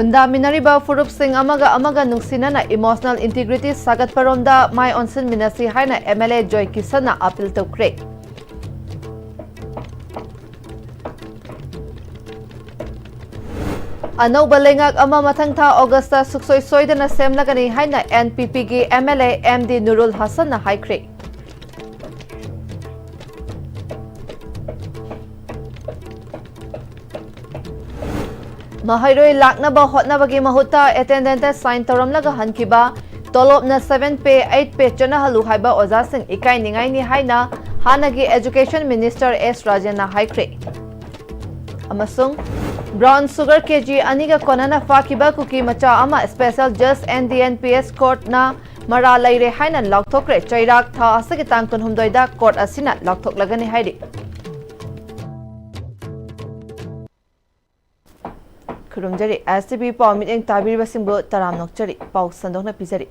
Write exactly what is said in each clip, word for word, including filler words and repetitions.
ꯈꯨꯟꯗꯥꯃꯤꯟꯅꯔꯤꯕ ꯐꯨꯔꯨꯞꯁꯤꯡ ꯑꯃꯒ ꯑꯃꯒ ꯅꯨꯡꯁꯤꯅꯅ emotional integrity ꯁꯥꯒꯠꯄꯔꯣꯝꯗ ꯃꯥꯏ ꯑꯣꯟꯁꯤꯟꯃꯤꯟꯅꯁꯤ ꯍꯥꯏꯅ MLA ꯖꯣꯏ ꯀꯤꯁꯟꯅ appeal ꯇꯧꯈ꯭ꯔꯦ꯫ ꯑꯅꯧꯕ ꯂꯩꯉꯥꯛ ꯑꯃ ꯃꯊꯪ ꯊꯥ ꯑꯣꯒꯁꯇ ꯁꯨꯛꯁꯣꯏ ꯁꯣꯏꯗꯅ ꯁꯦꯝꯂꯒꯅꯤ ꯍꯥꯏꯅ NPPꯒꯤ MLA MD ꯅꯨꯔꯨꯜ ꯍꯁꯟꯅ ꯍꯥꯏꯈ꯭ꯔꯦ꯫ ꯃꯍꯩꯔꯣꯏ ꯂꯥꯛꯅꯕ ꯍꯣꯠꯅꯕꯒꯤ ꯃꯍꯨꯠꯇ attendance sign ꯇꯧꯔꯝꯂꯒ ꯍꯟꯈꯤꯕ, ꯇꯣꯂꯣꯞꯅ seven pay, eight pay ꯆꯠꯅꯍꯜꯂꯨ ꯍꯥꯏꯕ ꯑꯣꯖꯥꯁꯤꯡ ꯏꯀꯥꯏꯅꯤꯡꯉꯥꯏꯅꯤ ꯍꯥꯏꯅ ꯍꯥꯟꯅꯒꯤ Education Minister ꯑꯦꯁ ꯔꯥꯖꯦꯟꯅ ꯍꯥꯏꯈ꯭ꯔꯦ꯫ ꯑꯃꯁꯨꯡ brown sugar KG ꯑꯅꯤꯒ ꯀꯣꯟꯅꯅ ꯐꯥꯈꯤꯕ ꯀꯨꯀꯤ ꯃꯆꯥ ꯑꯃ Special Judge and DNPS Courtꯅ ꯃꯔꯥ ꯂꯩꯔꯦ ꯍꯥꯏꯅ ꯂꯥꯎꯊꯣꯛꯈ꯭ꯔꯦ꯫ ꯆꯩꯔꯥꯛ ꯊꯥ ꯑꯁꯤꯒꯤ ꯇꯥꯡ ꯀꯨꯟꯍꯨꯝꯗꯣꯏꯗ court ꯑꯁꯤꯅ ꯂꯥꯎꯊꯣꯛꯂꯒꯅꯤ ꯍꯥꯏꯔꯤ꯫ ꯈꯨꯔꯨꯝꯖꯔꯤ꯫ STV ꯄꯥꯎ ꯃꯤꯠꯌꯦꯡ ꯇꯥꯕꯤꯔꯤꯕꯁꯤꯡꯕꯨ ꯇꯔꯥꯝ ꯅꯣꯛꯆꯔꯤ꯫ ꯄꯥꯎ ꯁꯟꯗꯣꯛꯅ ꯄꯤꯖꯔꯤ꯫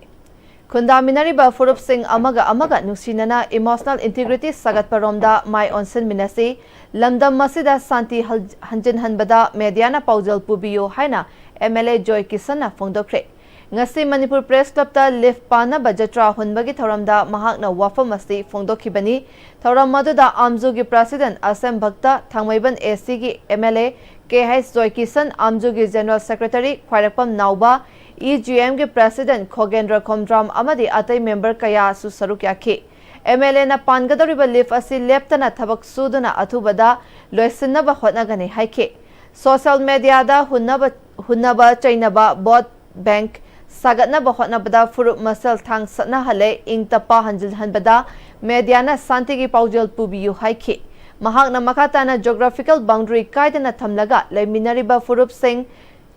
ꯈꯨꯟꯗꯥꯃꯤꯟꯅꯔꯤꯕ ꯐꯨꯔꯨꯞꯁꯤꯡ ꯑꯃꯒ ꯑꯃꯒ ꯅꯨꯡꯁꯤꯅꯅ emotional integrity ꯁꯥꯒꯠꯄꯔꯣꯝꯗ ꯃꯥꯏ ꯑꯣꯟꯁꯤꯟꯃꯤꯟꯅꯁꯤ, ꯂꯝꯗꯝ ꯑꯁꯤꯗ ꯁꯥꯟꯇꯤ ꯍꯜ-, ꯍꯟꯖꯤꯟꯍꯟꯕꯗ mediaꯅ ꯄꯥꯎꯖꯦꯜ ꯄꯨꯕꯤꯌꯨ ꯍꯥꯏꯅ MLA ꯖꯣꯏ ꯀꯤꯁꯟꯅ ꯐꯣꯡꯗꯣꯛꯈ꯭ꯔꯦ꯫ ꯉꯁꯤ ꯃꯅꯤꯄꯨꯔ Press Clubꯇ leaf ꯄꯥꯟꯅꯕ ꯖꯇ꯭ꯔꯥ ꯍꯨꯟꯕꯒꯤ ꯊꯧꯔꯝꯗ ꯃꯍꯥꯛꯅ ꯋꯥꯐꯝ ꯑꯁꯤ ꯐꯣꯡꯗꯣꯛꯈꯤꯕꯅꯤ꯫ ꯊꯧꯔꯝ ꯑꯗꯨꯗ ꯑꯥꯝꯖꯨꯒꯤ President ꯑꯁꯦꯝ ꯚꯛꯇ, ꯊꯥꯡꯃꯩꯕꯟ ACꯒꯤ MLA ꯀꯦ ꯑꯩꯆ ꯖꯣꯏꯀꯤꯁꯟ, ꯑꯥꯝꯖꯨꯒꯤ General Secretary ꯈ꯭ꯋꯥꯏꯔꯥꯛꯄꯝ ꯅꯥꯎꯕ, EGMꯒꯤ President ꯈꯣꯒꯦꯟꯗ꯭ꯔ ꯈꯣꯝꯗ꯭ꯔꯥꯝ ꯑꯃꯗꯤ ꯑꯇꯩ member ꯀꯌꯥꯁꯨ ꯁꯔꯨꯛ ꯌꯥꯈꯤ꯫ MLAꯅ ꯄꯥꯟꯒꯗꯧꯔꯤꯕ leaf ꯑꯁꯤ ꯂꯦꯞꯇꯅ ꯊꯕꯛ ꯁꯨꯗꯨꯅ ꯑꯊꯨꯕꯗ ꯂꯣꯏꯁꯤꯟꯅꯕ ꯍꯣꯠꯅꯒꯅꯤ ꯍꯥꯏꯈꯤ꯫ Social mediaꯗ ꯍꯨꯟꯅꯕ, ꯍꯨꯟꯅꯕ ꯆꯩꯅꯕ, vote bank ꯁꯥꯒꯠꯅꯕ ꯍꯣꯠꯅꯕꯗ ꯐꯨꯔꯨꯞ ꯃꯁꯦꯜ ꯊꯥꯡ ꯁꯠꯅꯍꯜꯂꯦ, ꯏꯪ ꯇꯞꯄ ꯍꯟꯖꯤꯜꯍꯟꯕꯗ mediaꯅ ꯁꯥꯟꯇꯤꯒꯤ ꯄꯥꯎꯖꯦꯜ ꯄꯨꯕꯤꯌꯨ ꯍꯥꯏꯈꯤ꯫ ꯃꯍꯥꯛꯅ ꯃꯈꯥ ꯇꯥꯅ geographical boundary ꯀꯥꯏꯗꯅ ꯊꯝꯂꯒ ꯂꯩꯃꯤꯟꯅꯔꯤꯕ ꯐꯨꯔꯨꯞꯁꯤꯡ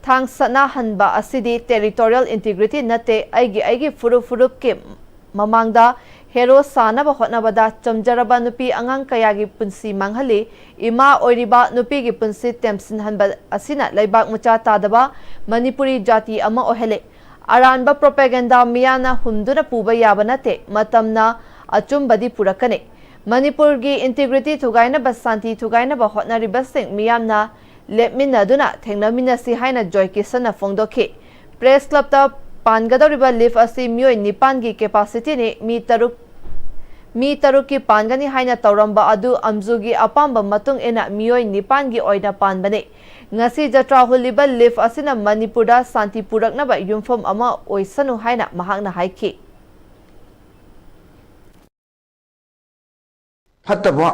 ꯊꯥꯡ ꯁꯠꯅꯍꯟꯕ ꯑꯁꯤꯗꯤ territorial integrity ꯅꯠꯇꯦ, ꯑꯩꯒꯤ ꯑꯩꯒꯤ ꯐꯨꯔꯨꯞ ꯐꯨꯔꯨꯞꯀꯤ ꯃꯃꯥꯡꯗ hero ꯁꯥꯅꯕ ꯍꯣꯠꯅꯕꯗ ꯆꯝꯖꯔꯕ ꯅꯨꯄꯤ ꯑꯉꯥꯡ ꯀꯌꯥꯒꯤ ꯄꯨꯟꯁꯤ ꯃꯥꯡꯍꯜꯂꯤ꯫ ꯏꯃꯥ ꯑꯣꯏꯔꯤꯕ ꯅꯨꯄꯤꯒꯤ ꯄꯨꯟꯁꯤ ꯇꯦꯝꯁꯤꯟꯍꯟꯕ ꯑꯁꯤꯅ ꯂꯩꯕꯥꯛ ꯃꯆꯥ ꯇꯥꯗꯕ ꯃꯅꯤꯄꯨꯔꯤ ꯖꯥꯇꯤ ꯑꯃ ꯑꯣꯏꯍꯜꯂꯤ꯫ ꯑꯔꯥꯟꯕ propaganda ꯃꯤꯌꯥꯝꯅ ꯍꯨꯝꯗꯨꯅ ꯄꯨꯕ ꯌꯥꯕ ꯅꯠꯇꯦ꯫ ꯃꯇꯝꯅ ꯑꯆꯨꯝꯕꯗꯤ ꯄꯨꯔꯛꯀꯅꯤ꯫ ꯃꯅꯤꯄꯨꯔꯒꯤ integrity ꯊꯨꯒꯥꯏꯅꯕ, ꯁꯥꯟꯇꯤ ꯊꯨꯒꯥꯏꯅꯕ ꯍꯣꯠꯅꯔꯤꯕꯁꯤꯡ ꯃꯤꯌꯥꯝꯅ ꯂꯦꯞꯃꯤꯟꯅꯗꯨꯅ ꯊꯦꯡꯅꯃꯤꯟꯅꯁꯤ ꯍꯥꯏꯅ ꯖꯣꯏ ꯀꯤꯁꯟꯅ ꯐꯣꯡꯗꯣꯛꯈꯤ꯫ ꯄ꯭ꯔꯦꯁ ꯀ꯭ꯂꯕꯇ ꯄꯥꯟꯒꯗꯧꯔꯤꯕ ꯂꯤꯐ ꯑꯁꯤ ꯃꯤꯑꯣꯏ ꯅꯤꯄꯥꯟꯒꯤ ꯀꯦꯄꯥꯁꯤꯇꯤꯅꯤ꯫ ꯃꯤ ꯇꯔꯨꯛ, ꯃꯤ ꯇꯔꯨꯛꯀꯤ ꯄꯥꯟꯒꯅꯤ ꯍꯥꯏꯅ ꯇꯧꯔꯝꯕ ꯑꯗꯨ ꯑꯝꯖꯨꯒꯤ ꯑꯄꯥꯝꯕ ꯃꯇꯨꯡ ꯏꯟꯅ ꯃꯤꯑꯣꯏ ꯅꯤꯄꯥꯟꯒꯤ ꯑꯣꯏꯅ ꯄꯥꯟꯕꯅꯤ꯫ ꯉꯁꯤ ꯖꯇ꯭ꯔꯥ ꯍꯨꯜꯂꯤꯕ ꯂꯤꯐ ꯑꯁꯤꯅ ꯃꯅꯤꯄꯨꯔꯗ ꯁꯥꯟꯇꯤ ꯄꯨꯔꯛꯅꯕ ꯌꯨꯝꯐꯝ ꯑꯃ ꯑꯣꯏꯁꯅꯨ ꯍꯥꯏꯅ ꯃꯍꯥꯛꯅ ꯍꯥꯏꯈꯤ꯫ ꯐꯠꯇꯕ,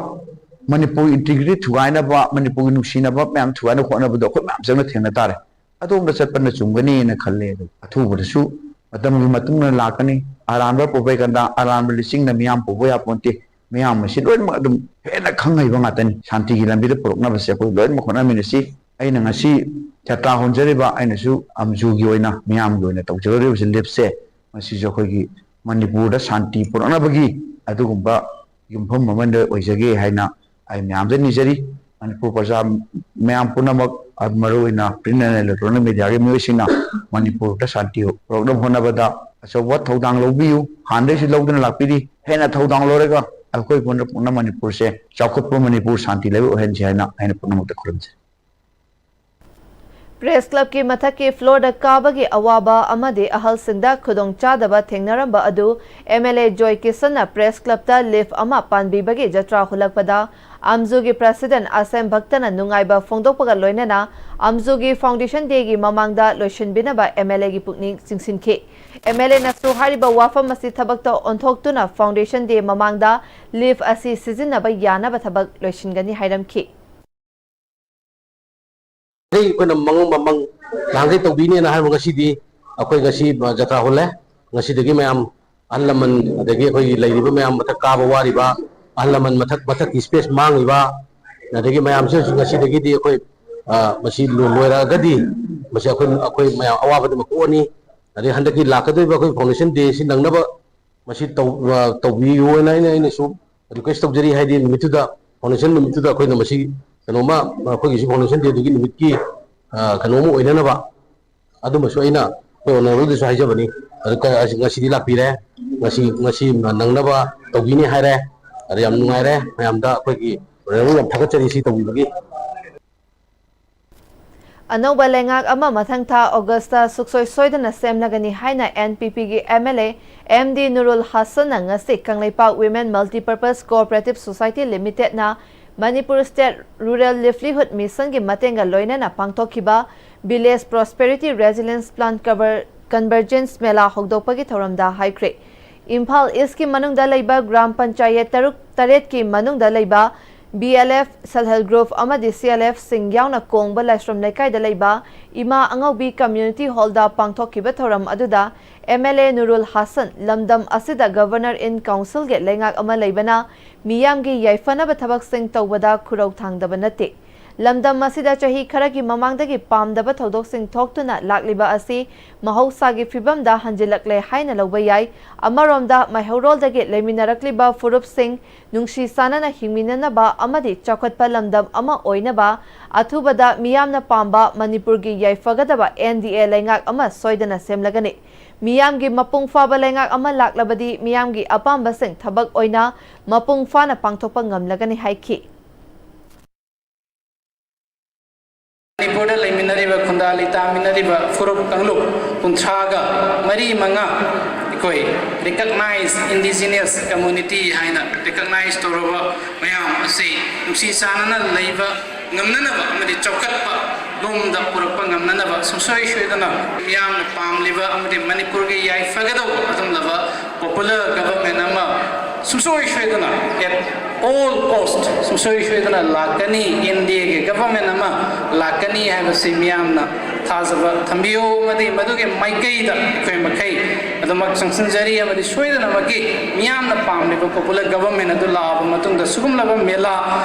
ꯃꯅꯤꯄꯨꯔꯒꯤ ꯏꯟꯇꯤꯒ꯭ꯔꯤꯇꯤ ꯊꯨꯒꯥꯏꯅꯕ, ꯃꯅꯤꯄꯨꯔꯒꯤ ꯅꯨꯡꯁꯤꯅꯕ ꯃꯌꯥꯝ ꯊꯨꯒꯥꯏꯅ ꯍꯣꯠꯅꯕꯗꯣ ꯑꯩꯈꯣꯏ ꯃꯌꯥꯝ ꯆꯪꯅ ꯊꯦꯡꯅ ꯇꯥꯔꯦ꯫ ꯑꯗꯣꯝꯗ ꯆꯠꯄꯅ ꯆꯨꯝꯒꯅꯤꯅ ꯈꯜꯂꯦ꯫ ꯑꯗꯣ ꯑꯊꯨꯕꯗꯁꯨ ꯃꯇꯝꯒꯤ ꯃꯇꯨꯡ ꯏꯟꯅ ꯂꯥꯛꯀꯅꯤ꯫ ꯑꯔꯥꯟꯕ ꯄ꯭ꯔꯣꯄꯦꯒꯟꯗꯥ, ꯑꯔꯥꯟꯕ ꯂꯤꯆꯤꯡꯅ ꯃꯤꯌꯥꯝ ꯄꯨꯕ ꯌꯥꯄꯣꯟꯇꯦ꯫ ꯃꯤꯌꯥꯝ ꯑꯁꯤ ꯂꯣꯏꯅꯃꯛ ꯑꯗꯨꯝ ꯍꯦꯟꯅ ꯈꯪ ꯍꯩꯕ ꯉꯥꯛꯇꯅꯤ꯫ ꯁꯥꯟꯇꯤꯒꯤ ꯂꯝꯕꯤꯗ ꯄꯨꯔꯛꯅꯕꯁꯦ ꯑꯩꯈꯣꯏ ꯂꯣꯏꯅꯃꯛ ꯍꯣꯠꯅꯃꯤꯟꯅꯁꯤ꯫ ꯑꯩꯅ ꯉꯁꯤ ꯖꯇ꯭ꯔꯥ ꯍꯣꯟꯖꯔꯤꯕ, ꯑꯩꯅꯁꯨ ꯑꯝꯖꯨꯒꯤ ꯑꯣꯏꯅ, ꯃꯤꯌꯥꯝꯒꯤ ꯑꯣꯏꯅ ꯇꯧꯖꯒꯗꯧꯔꯤꯕꯁꯤ ꯂꯤꯐꯁꯦ, ꯃꯁꯤꯁꯨ ꯑꯩꯈꯣꯏꯒꯤ ꯃꯅꯤꯄꯨꯔꯗ ꯁꯥꯟꯇꯤ ꯄꯨꯔꯛꯅꯕꯒꯤ ꯑꯗꯨꯒꯨꯝꯕ ꯌꯨꯝꯐꯝ ꯑꯃꯗ ꯑꯣꯏꯖꯒꯦ ꯍꯥꯏꯅ ꯑꯩ ꯃꯌꯥꯝꯗ ꯅꯤꯖꯔꯤ꯫ ꯃꯅꯤꯄꯨꯔ ꯄ꯭ꯔꯖꯥ ꯃꯌꯥꯝ ꯄꯨꯝꯅꯃꯛ, ꯃꯔꯨꯑꯣꯏꯅ print and electronic mediaꯒꯤ ꯃꯤꯑꯣꯏꯁꯤꯡꯅ ꯃꯅꯤꯄꯨꯔꯗ ꯁꯥꯟꯇꯤ ꯄꯨꯔꯛꯅꯕ ꯍꯣꯠꯅꯕꯗ ꯑꯆꯧꯕ ꯊꯧꯗꯥꯡ ꯂꯧꯕꯤꯌꯨ꯫ ꯍꯥꯟꯅꯗꯩꯁꯨ ꯂꯧꯗꯨꯅ ꯂꯥꯛꯄꯤꯔꯤ꯫ ꯍꯦꯟꯅ ꯊꯧꯗꯥꯡ ꯂꯧꯔꯒ ꯑꯩꯈꯣꯏ ꯄꯨꯟꯅ ꯄꯨꯟꯅ ꯃꯅꯤꯄꯨꯔꯁꯦ ꯆꯥꯎꯈꯠꯄ ꯃꯅꯤꯄꯨꯔ, ꯁꯥꯟꯇꯤ ꯂꯩꯕ ꯑꯣꯏꯍꯟꯁꯤ ꯍꯥꯏꯅ ꯑꯩꯅ ꯄꯨꯝꯅꯃꯛꯇ ꯈꯨꯔꯨꯝꯖꯔꯤ꯫ ꯄ꯭ꯔꯦꯁ ꯀ꯭ꯂꯕꯀꯤ ꯃꯊꯛꯀꯤ ꯐ꯭ꯂꯣꯔꯗ ꯀꯥꯕꯒꯤ ꯑꯋꯥꯕ ꯑꯃꯗꯤ ꯑꯍꯜꯁꯤꯡꯗ ꯈꯨꯗꯣꯡꯆꯥꯗꯕ ꯊꯦꯡꯅꯔꯝꯕ ꯑꯗꯨ ꯑꯦꯝ ꯑꯦꯜ ꯑꯦ ꯖꯣꯏ ꯀꯤꯁꯟꯅ ꯄ꯭ꯔꯦꯁ ꯀ꯭ꯂꯕꯇ ꯂꯤꯐ ꯑꯃ ꯄꯥꯟꯕꯤꯕꯒꯤ ꯖꯇ꯭ꯔꯥ ꯍꯨꯜꯂꯛꯄꯗ ꯑꯝꯖꯨꯒꯤ ꯄ꯭ꯔꯁꯤꯗꯦꯟꯠ ꯑꯁꯦꯝ ꯚꯛꯇꯅ ꯅꯨꯡꯉꯥꯏꯕ ꯐꯣꯡꯗꯣꯛꯄꯒ ꯂꯣꯏꯅꯅ ꯑꯝꯖꯨꯒꯤ ꯐꯥꯎꯟꯗꯦꯁꯟ ꯗꯦꯒꯤ ꯃꯃꯥꯡꯗ ꯂꯣꯏꯁꯤꯟꯕꯤꯅꯕ ꯑꯦꯝ ꯑꯦꯜ ꯑꯦꯒꯤ ꯄꯨꯛꯅꯤꯡ ꯆꯤꯡꯁꯤꯟꯈꯤ꯫ ꯑꯦꯝ ꯑꯦꯜ ꯑꯦꯅꯁꯨ ꯍꯥꯏꯔꯤꯕ ꯋꯥꯐꯝ ꯑꯁꯤ ꯊꯕꯛꯇ ꯑꯣꯟꯊꯣꯛꯇꯨꯅ ꯐꯥꯎꯟꯗꯦꯁꯟ ꯗꯦ ꯃꯃꯥꯡꯗ ꯂꯤꯐ ꯑꯁꯤ ꯁꯤꯖꯤꯟꯅꯕ ꯌꯥꯅꯕ ꯊꯕꯛ ꯂꯣꯏꯁꯤꯟꯒꯅꯤ ꯍꯥꯏꯔꯝꯈꯤ꯫ ꯑꯩꯈꯣꯏꯅ ꯃꯪ ꯃꯃꯪ ꯅꯍꯥꯟꯈꯩ ꯇꯧꯕꯤꯅꯦꯅ ꯍꯥꯏꯕ ꯉꯁꯤꯗꯤ ꯑꯩꯈꯣꯏ ꯉꯁꯤ ꯖꯇ꯭ꯔꯥ ꯍꯨꯜꯂꯦ꯫ ꯉꯁꯤꯗꯒꯤ ꯃꯌꯥꯝ ꯑꯍꯜ ꯂꯃꯟ, ꯑꯗꯒꯤ ꯑꯩꯈꯣꯏꯒꯤ ꯂꯩꯔꯤꯕ ꯃꯌꯥꯝ, ꯃꯊꯛ ꯀꯥꯕ ꯋꯥꯔꯤꯕ ꯑꯍꯜ ꯂꯃꯟ, ꯃꯊꯛ ꯃꯊꯛꯀꯤ space ꯃꯥꯡꯉꯤꯕ, ꯑꯗꯒꯤ ꯃꯌꯥꯝꯁꯤꯅꯁꯨ ꯉꯁꯤꯗꯒꯤꯗꯤ ꯑꯩꯈꯣꯏ ꯃꯁꯤ ꯂꯣꯏꯔꯛꯑꯒꯗꯤ ꯃꯁꯤ ꯑꯩꯈꯣꯏ ꯑꯩꯈꯣꯏ ꯃꯌꯥꯝ ꯑꯋꯥꯕꯗꯨꯃ ꯀꯣꯛꯑꯅꯤ꯫ ꯑꯗꯒꯤ ꯍꯟꯗꯛꯀꯤ ꯂꯥꯛꯀꯗꯧꯔꯤꯕ ꯑꯩꯈꯣꯏ foundation day ꯁꯤ ꯅꯪꯅꯕ ꯃꯁꯤ ꯇꯧꯕꯤꯌꯨ ꯍꯥꯏꯅ ꯑꯩꯅ ꯑꯩꯅꯁꯨ request ꯇꯧꯖꯔꯤ꯫ ꯍꯥꯏꯗꯤ ꯅꯨꯃꯤꯠꯇꯨꯗ, foundation ꯅꯨꯃꯤꯠꯇꯨꯗ ꯑꯩꯈꯣꯏꯅ ꯃꯁꯤ ꯀꯩꯅꯣꯝꯃ ꯑꯩꯈꯣꯏꯒꯤꯁꯨ foundation day ꯗꯨꯒꯤ ꯅꯨꯃꯤꯠꯀꯤ ꯀꯩꯅꯣꯝꯃ ꯑꯣꯏꯅꯅꯕ ꯑꯗꯨꯃꯁꯨ ꯑꯩꯅ ꯑꯩꯈꯣꯏ honourable ꯗꯁꯨ ꯍꯥꯏꯖꯕꯅꯤ꯫ ꯑꯗꯨ ꯉꯁꯤꯗꯤ ꯂꯥꯛꯄꯤꯔꯦ, ꯉꯁꯤ ꯉꯁꯤ ꯅꯪꯅꯕ ꯇꯧꯕꯤꯅꯤ ꯍꯥꯏꯔꯦ꯫ ꯑꯗ ꯌꯥꯝ ꯅꯨꯡꯉꯥꯏꯔꯦ ꯃꯌꯥꯝꯗ, ꯑꯩꯈꯣꯏꯒꯤ honourable ꯌꯥꯝ ꯊꯥꯒꯠꯆꯔꯤ ꯁꯤ ꯇꯧꯕꯤꯕꯒꯤ꯫ ꯑꯅꯧꯕ ꯂꯩꯉꯥꯛ ꯑꯃ ꯃꯊꯪ ꯊꯥ ꯑꯣꯒꯁꯇ ꯁꯨꯛꯁꯣꯏ ꯁꯣꯏꯗꯅ ꯁꯦꯝꯂꯒꯅꯤ ꯍꯥꯏꯅ NPPꯒꯤ MLA MD ꯅꯨꯔꯨꯜ ꯍꯥꯁꯟꯅ ꯉꯁꯤ Kangleipak Women Multipurpose Cooperative Society Limitedꯅ Manipur State Rural Livelihood Missionꯒꯤ ꯃꯇꯦꯡꯒ ꯂꯣꯏꯅꯅ ꯄꯥꯡꯊꯣꯛꯈꯤꯕ Village Prosperity Resilience Plan Cover-, Convergence ꯃꯦꯂꯥ ꯍꯧꯗꯣꯛꯄꯒꯤ ꯊꯧꯔꯝꯗ ꯍꯥꯏꯈ꯭ꯔꯦ꯫ ꯏꯝꯐꯥꯜ ꯏꯁꯀꯤ ꯃꯅꯨꯡꯗ ꯂꯩꯕ ꯒ꯭ꯔꯥꯝ ꯄꯟꯆꯥꯌꯠ ꯇꯔꯨꯛ ꯇꯔꯦꯠꯀꯤ ꯃꯅꯨꯡꯗ ꯂꯩꯕ BLF, Self Help Group ꯑꯃꯗꯤ CLFꯁꯤꯡ ꯌꯥꯎꯅ ꯀꯣꯡꯕ ꯂꯥꯏꯁ꯭ꯔꯝ ꯂꯩꯀꯥꯏꯗ ꯂꯩꯕ ꯏꯃꯥ ꯑꯉꯧꯕꯤ Community Hallꯗ ꯄꯥꯡꯊꯣꯛꯈꯤꯕ ꯊꯧꯔꯝ ꯑꯗꯨꯗ MLA ꯅꯨꯔꯨꯜ ꯍꯥꯁꯟ ꯂꯝꯗꯝ ꯑꯁꯤꯗ Governor in Councilꯒꯤ ꯂꯩꯉꯥꯛ ꯑꯃ ꯂꯩꯕꯅ ꯃꯤꯌꯥꯝꯒꯤ ꯌꯥꯏꯐꯅꯕ ꯊꯕꯛꯁꯤꯡ ꯇꯧꯕꯗ ꯈꯨꯔꯧ ꯊꯥꯡꯗꯕ ꯅꯠꯇꯦ꯫ ꯂꯝꯗꯝ ꯑꯁꯤꯗ ꯆꯍꯤ ꯈꯔꯒꯤ ꯃꯃꯥꯡꯗꯒꯤ ꯄꯥꯝꯗꯕ ꯊꯧꯗꯣꯛꯁꯤꯡ ꯊꯣꯛꯇꯨꯅ ꯂꯥꯛꯂꯤꯕ ꯑꯁꯤ ꯃꯍꯧꯁꯥꯒꯤ ꯐꯤꯕꯝꯗ ꯍꯟꯖꯤꯜꯂꯛꯂꯦ ꯍꯥꯏꯅ ꯂꯧꯕ ꯌꯥꯏ꯫ ꯑꯃꯔꯣꯝꯗ ꯃꯩꯍꯧꯔꯣꯜꯗꯒꯤ ꯂꯩꯃꯤꯟꯅꯔꯛꯂꯤꯕ ꯐꯨꯔꯨꯞꯁꯤꯡ ꯅꯨꯡꯁꯤ ꯆꯥꯟꯅꯅ ꯍꯤꯡꯃꯤꯟꯅꯅꯕ ꯑꯃꯗꯤ ꯆꯥꯎꯈꯠꯄ ꯂꯝꯗꯝ ꯑꯃ ꯑꯣꯏꯅꯕ ꯑꯊꯨꯕꯗ ꯃꯤꯌꯥꯝꯅ ꯄꯥꯝꯕ ꯃꯅꯤꯄꯨꯔꯒꯤ ꯌꯥꯏꯐꯒꯗꯕ NDA ꯂꯩꯉꯥꯛ ꯑꯃ ꯁꯣꯏꯗꯅ ꯁꯦꯝꯂꯒꯅꯤ꯫ ꯃꯤꯌꯥꯝꯒꯤ ꯃꯄꯨꯡ ꯐꯥꯕ ꯂꯩꯉꯥꯛ ꯑꯃ ꯂꯥꯛꯂꯕꯗꯤ ꯃꯤꯌꯥꯝꯒꯤ ꯑꯄꯥꯝꯕꯁꯤꯡ ꯊꯕꯛ ꯑꯣꯏꯅ ꯃꯄꯨꯡ ꯐꯥꯅ ꯄꯥꯡꯊꯣꯛꯄ ꯉꯝꯂꯒꯅꯤ ꯍꯥꯏꯈꯤ꯫ ꯃꯅꯤꯄꯨꯔꯗ ꯂꯩꯃꯤꯟꯅꯔꯤꯕ, ꯈꯨꯟꯗꯥ ꯂꯩꯇꯥꯃꯤꯟꯅꯔꯤꯕ ꯐꯨꯔꯨꯞ ꯀꯥꯡꯂꯨꯞ ꯀꯨꯟꯊ꯭ꯔꯥꯒ ꯃꯔꯤ ꯃꯉꯥ, ꯑꯩꯈꯣꯏ recognized indigenous community ꯍꯥꯏꯅ recognize ꯇꯧꯔꯕ ꯃꯌꯥꯝ ꯑꯁꯤ ꯅꯨꯡꯁꯤ ꯆꯥꯟꯅꯅ ꯂꯩꯕ ꯉꯝꯅꯅꯕ ꯑꯃꯗꯤ ꯆꯥꯎꯈꯠꯄ ꯂꯣꯝꯗ ꯄꯨꯔꯛꯄ ꯉꯝꯅꯅꯕ ꯁꯨꯡꯁꯣꯏ ꯁꯣꯏꯗꯅ ꯃꯤꯌꯥꯝꯅ ꯄꯥꯝꯂꯤꯕ ꯑꯃꯗꯤ ꯃꯅꯤꯄꯨꯔꯒꯤ ꯌꯥꯏꯐꯒꯗꯧꯕ ꯑꯗꯨꯒꯨꯝꯂꯕ popular government ꯑꯃ ꯁꯨꯡꯁꯣꯏ ꯁꯣꯏꯗꯅ at all cost ꯁꯨꯡꯁꯣꯏ ꯁꯣꯏꯗꯅ ꯂꯥꯛꯀꯅꯤ, NDAꯒꯤ government ꯑꯃ ꯂꯥꯛꯀꯅꯤ ꯍꯥꯏꯕꯁꯤ ꯃꯤꯌꯥꯝꯅ ꯊꯥꯖꯕ ꯊꯝꯕꯤꯌꯨ, ꯑꯃꯗꯤ ꯃꯗꯨꯒꯤ ꯃꯥꯏꯀꯩꯗ ꯑꯩꯈꯣꯏ ꯃꯈꯩ ꯑꯗꯨꯃꯛ ꯆꯪꯁꯤꯟꯖꯔꯤ꯫ ꯑꯃꯗꯤ ꯁꯣꯏꯗꯅꯃꯛꯀꯤ ꯃꯤꯌꯥꯝꯅ ꯄꯥꯝꯂꯤꯕ popular government ꯑꯗꯨ ꯂꯥꯛꯑꯕ ꯃꯇꯨꯡꯗ ꯁꯤꯒꯨꯝꯂꯕ ꯃꯦꯂꯥ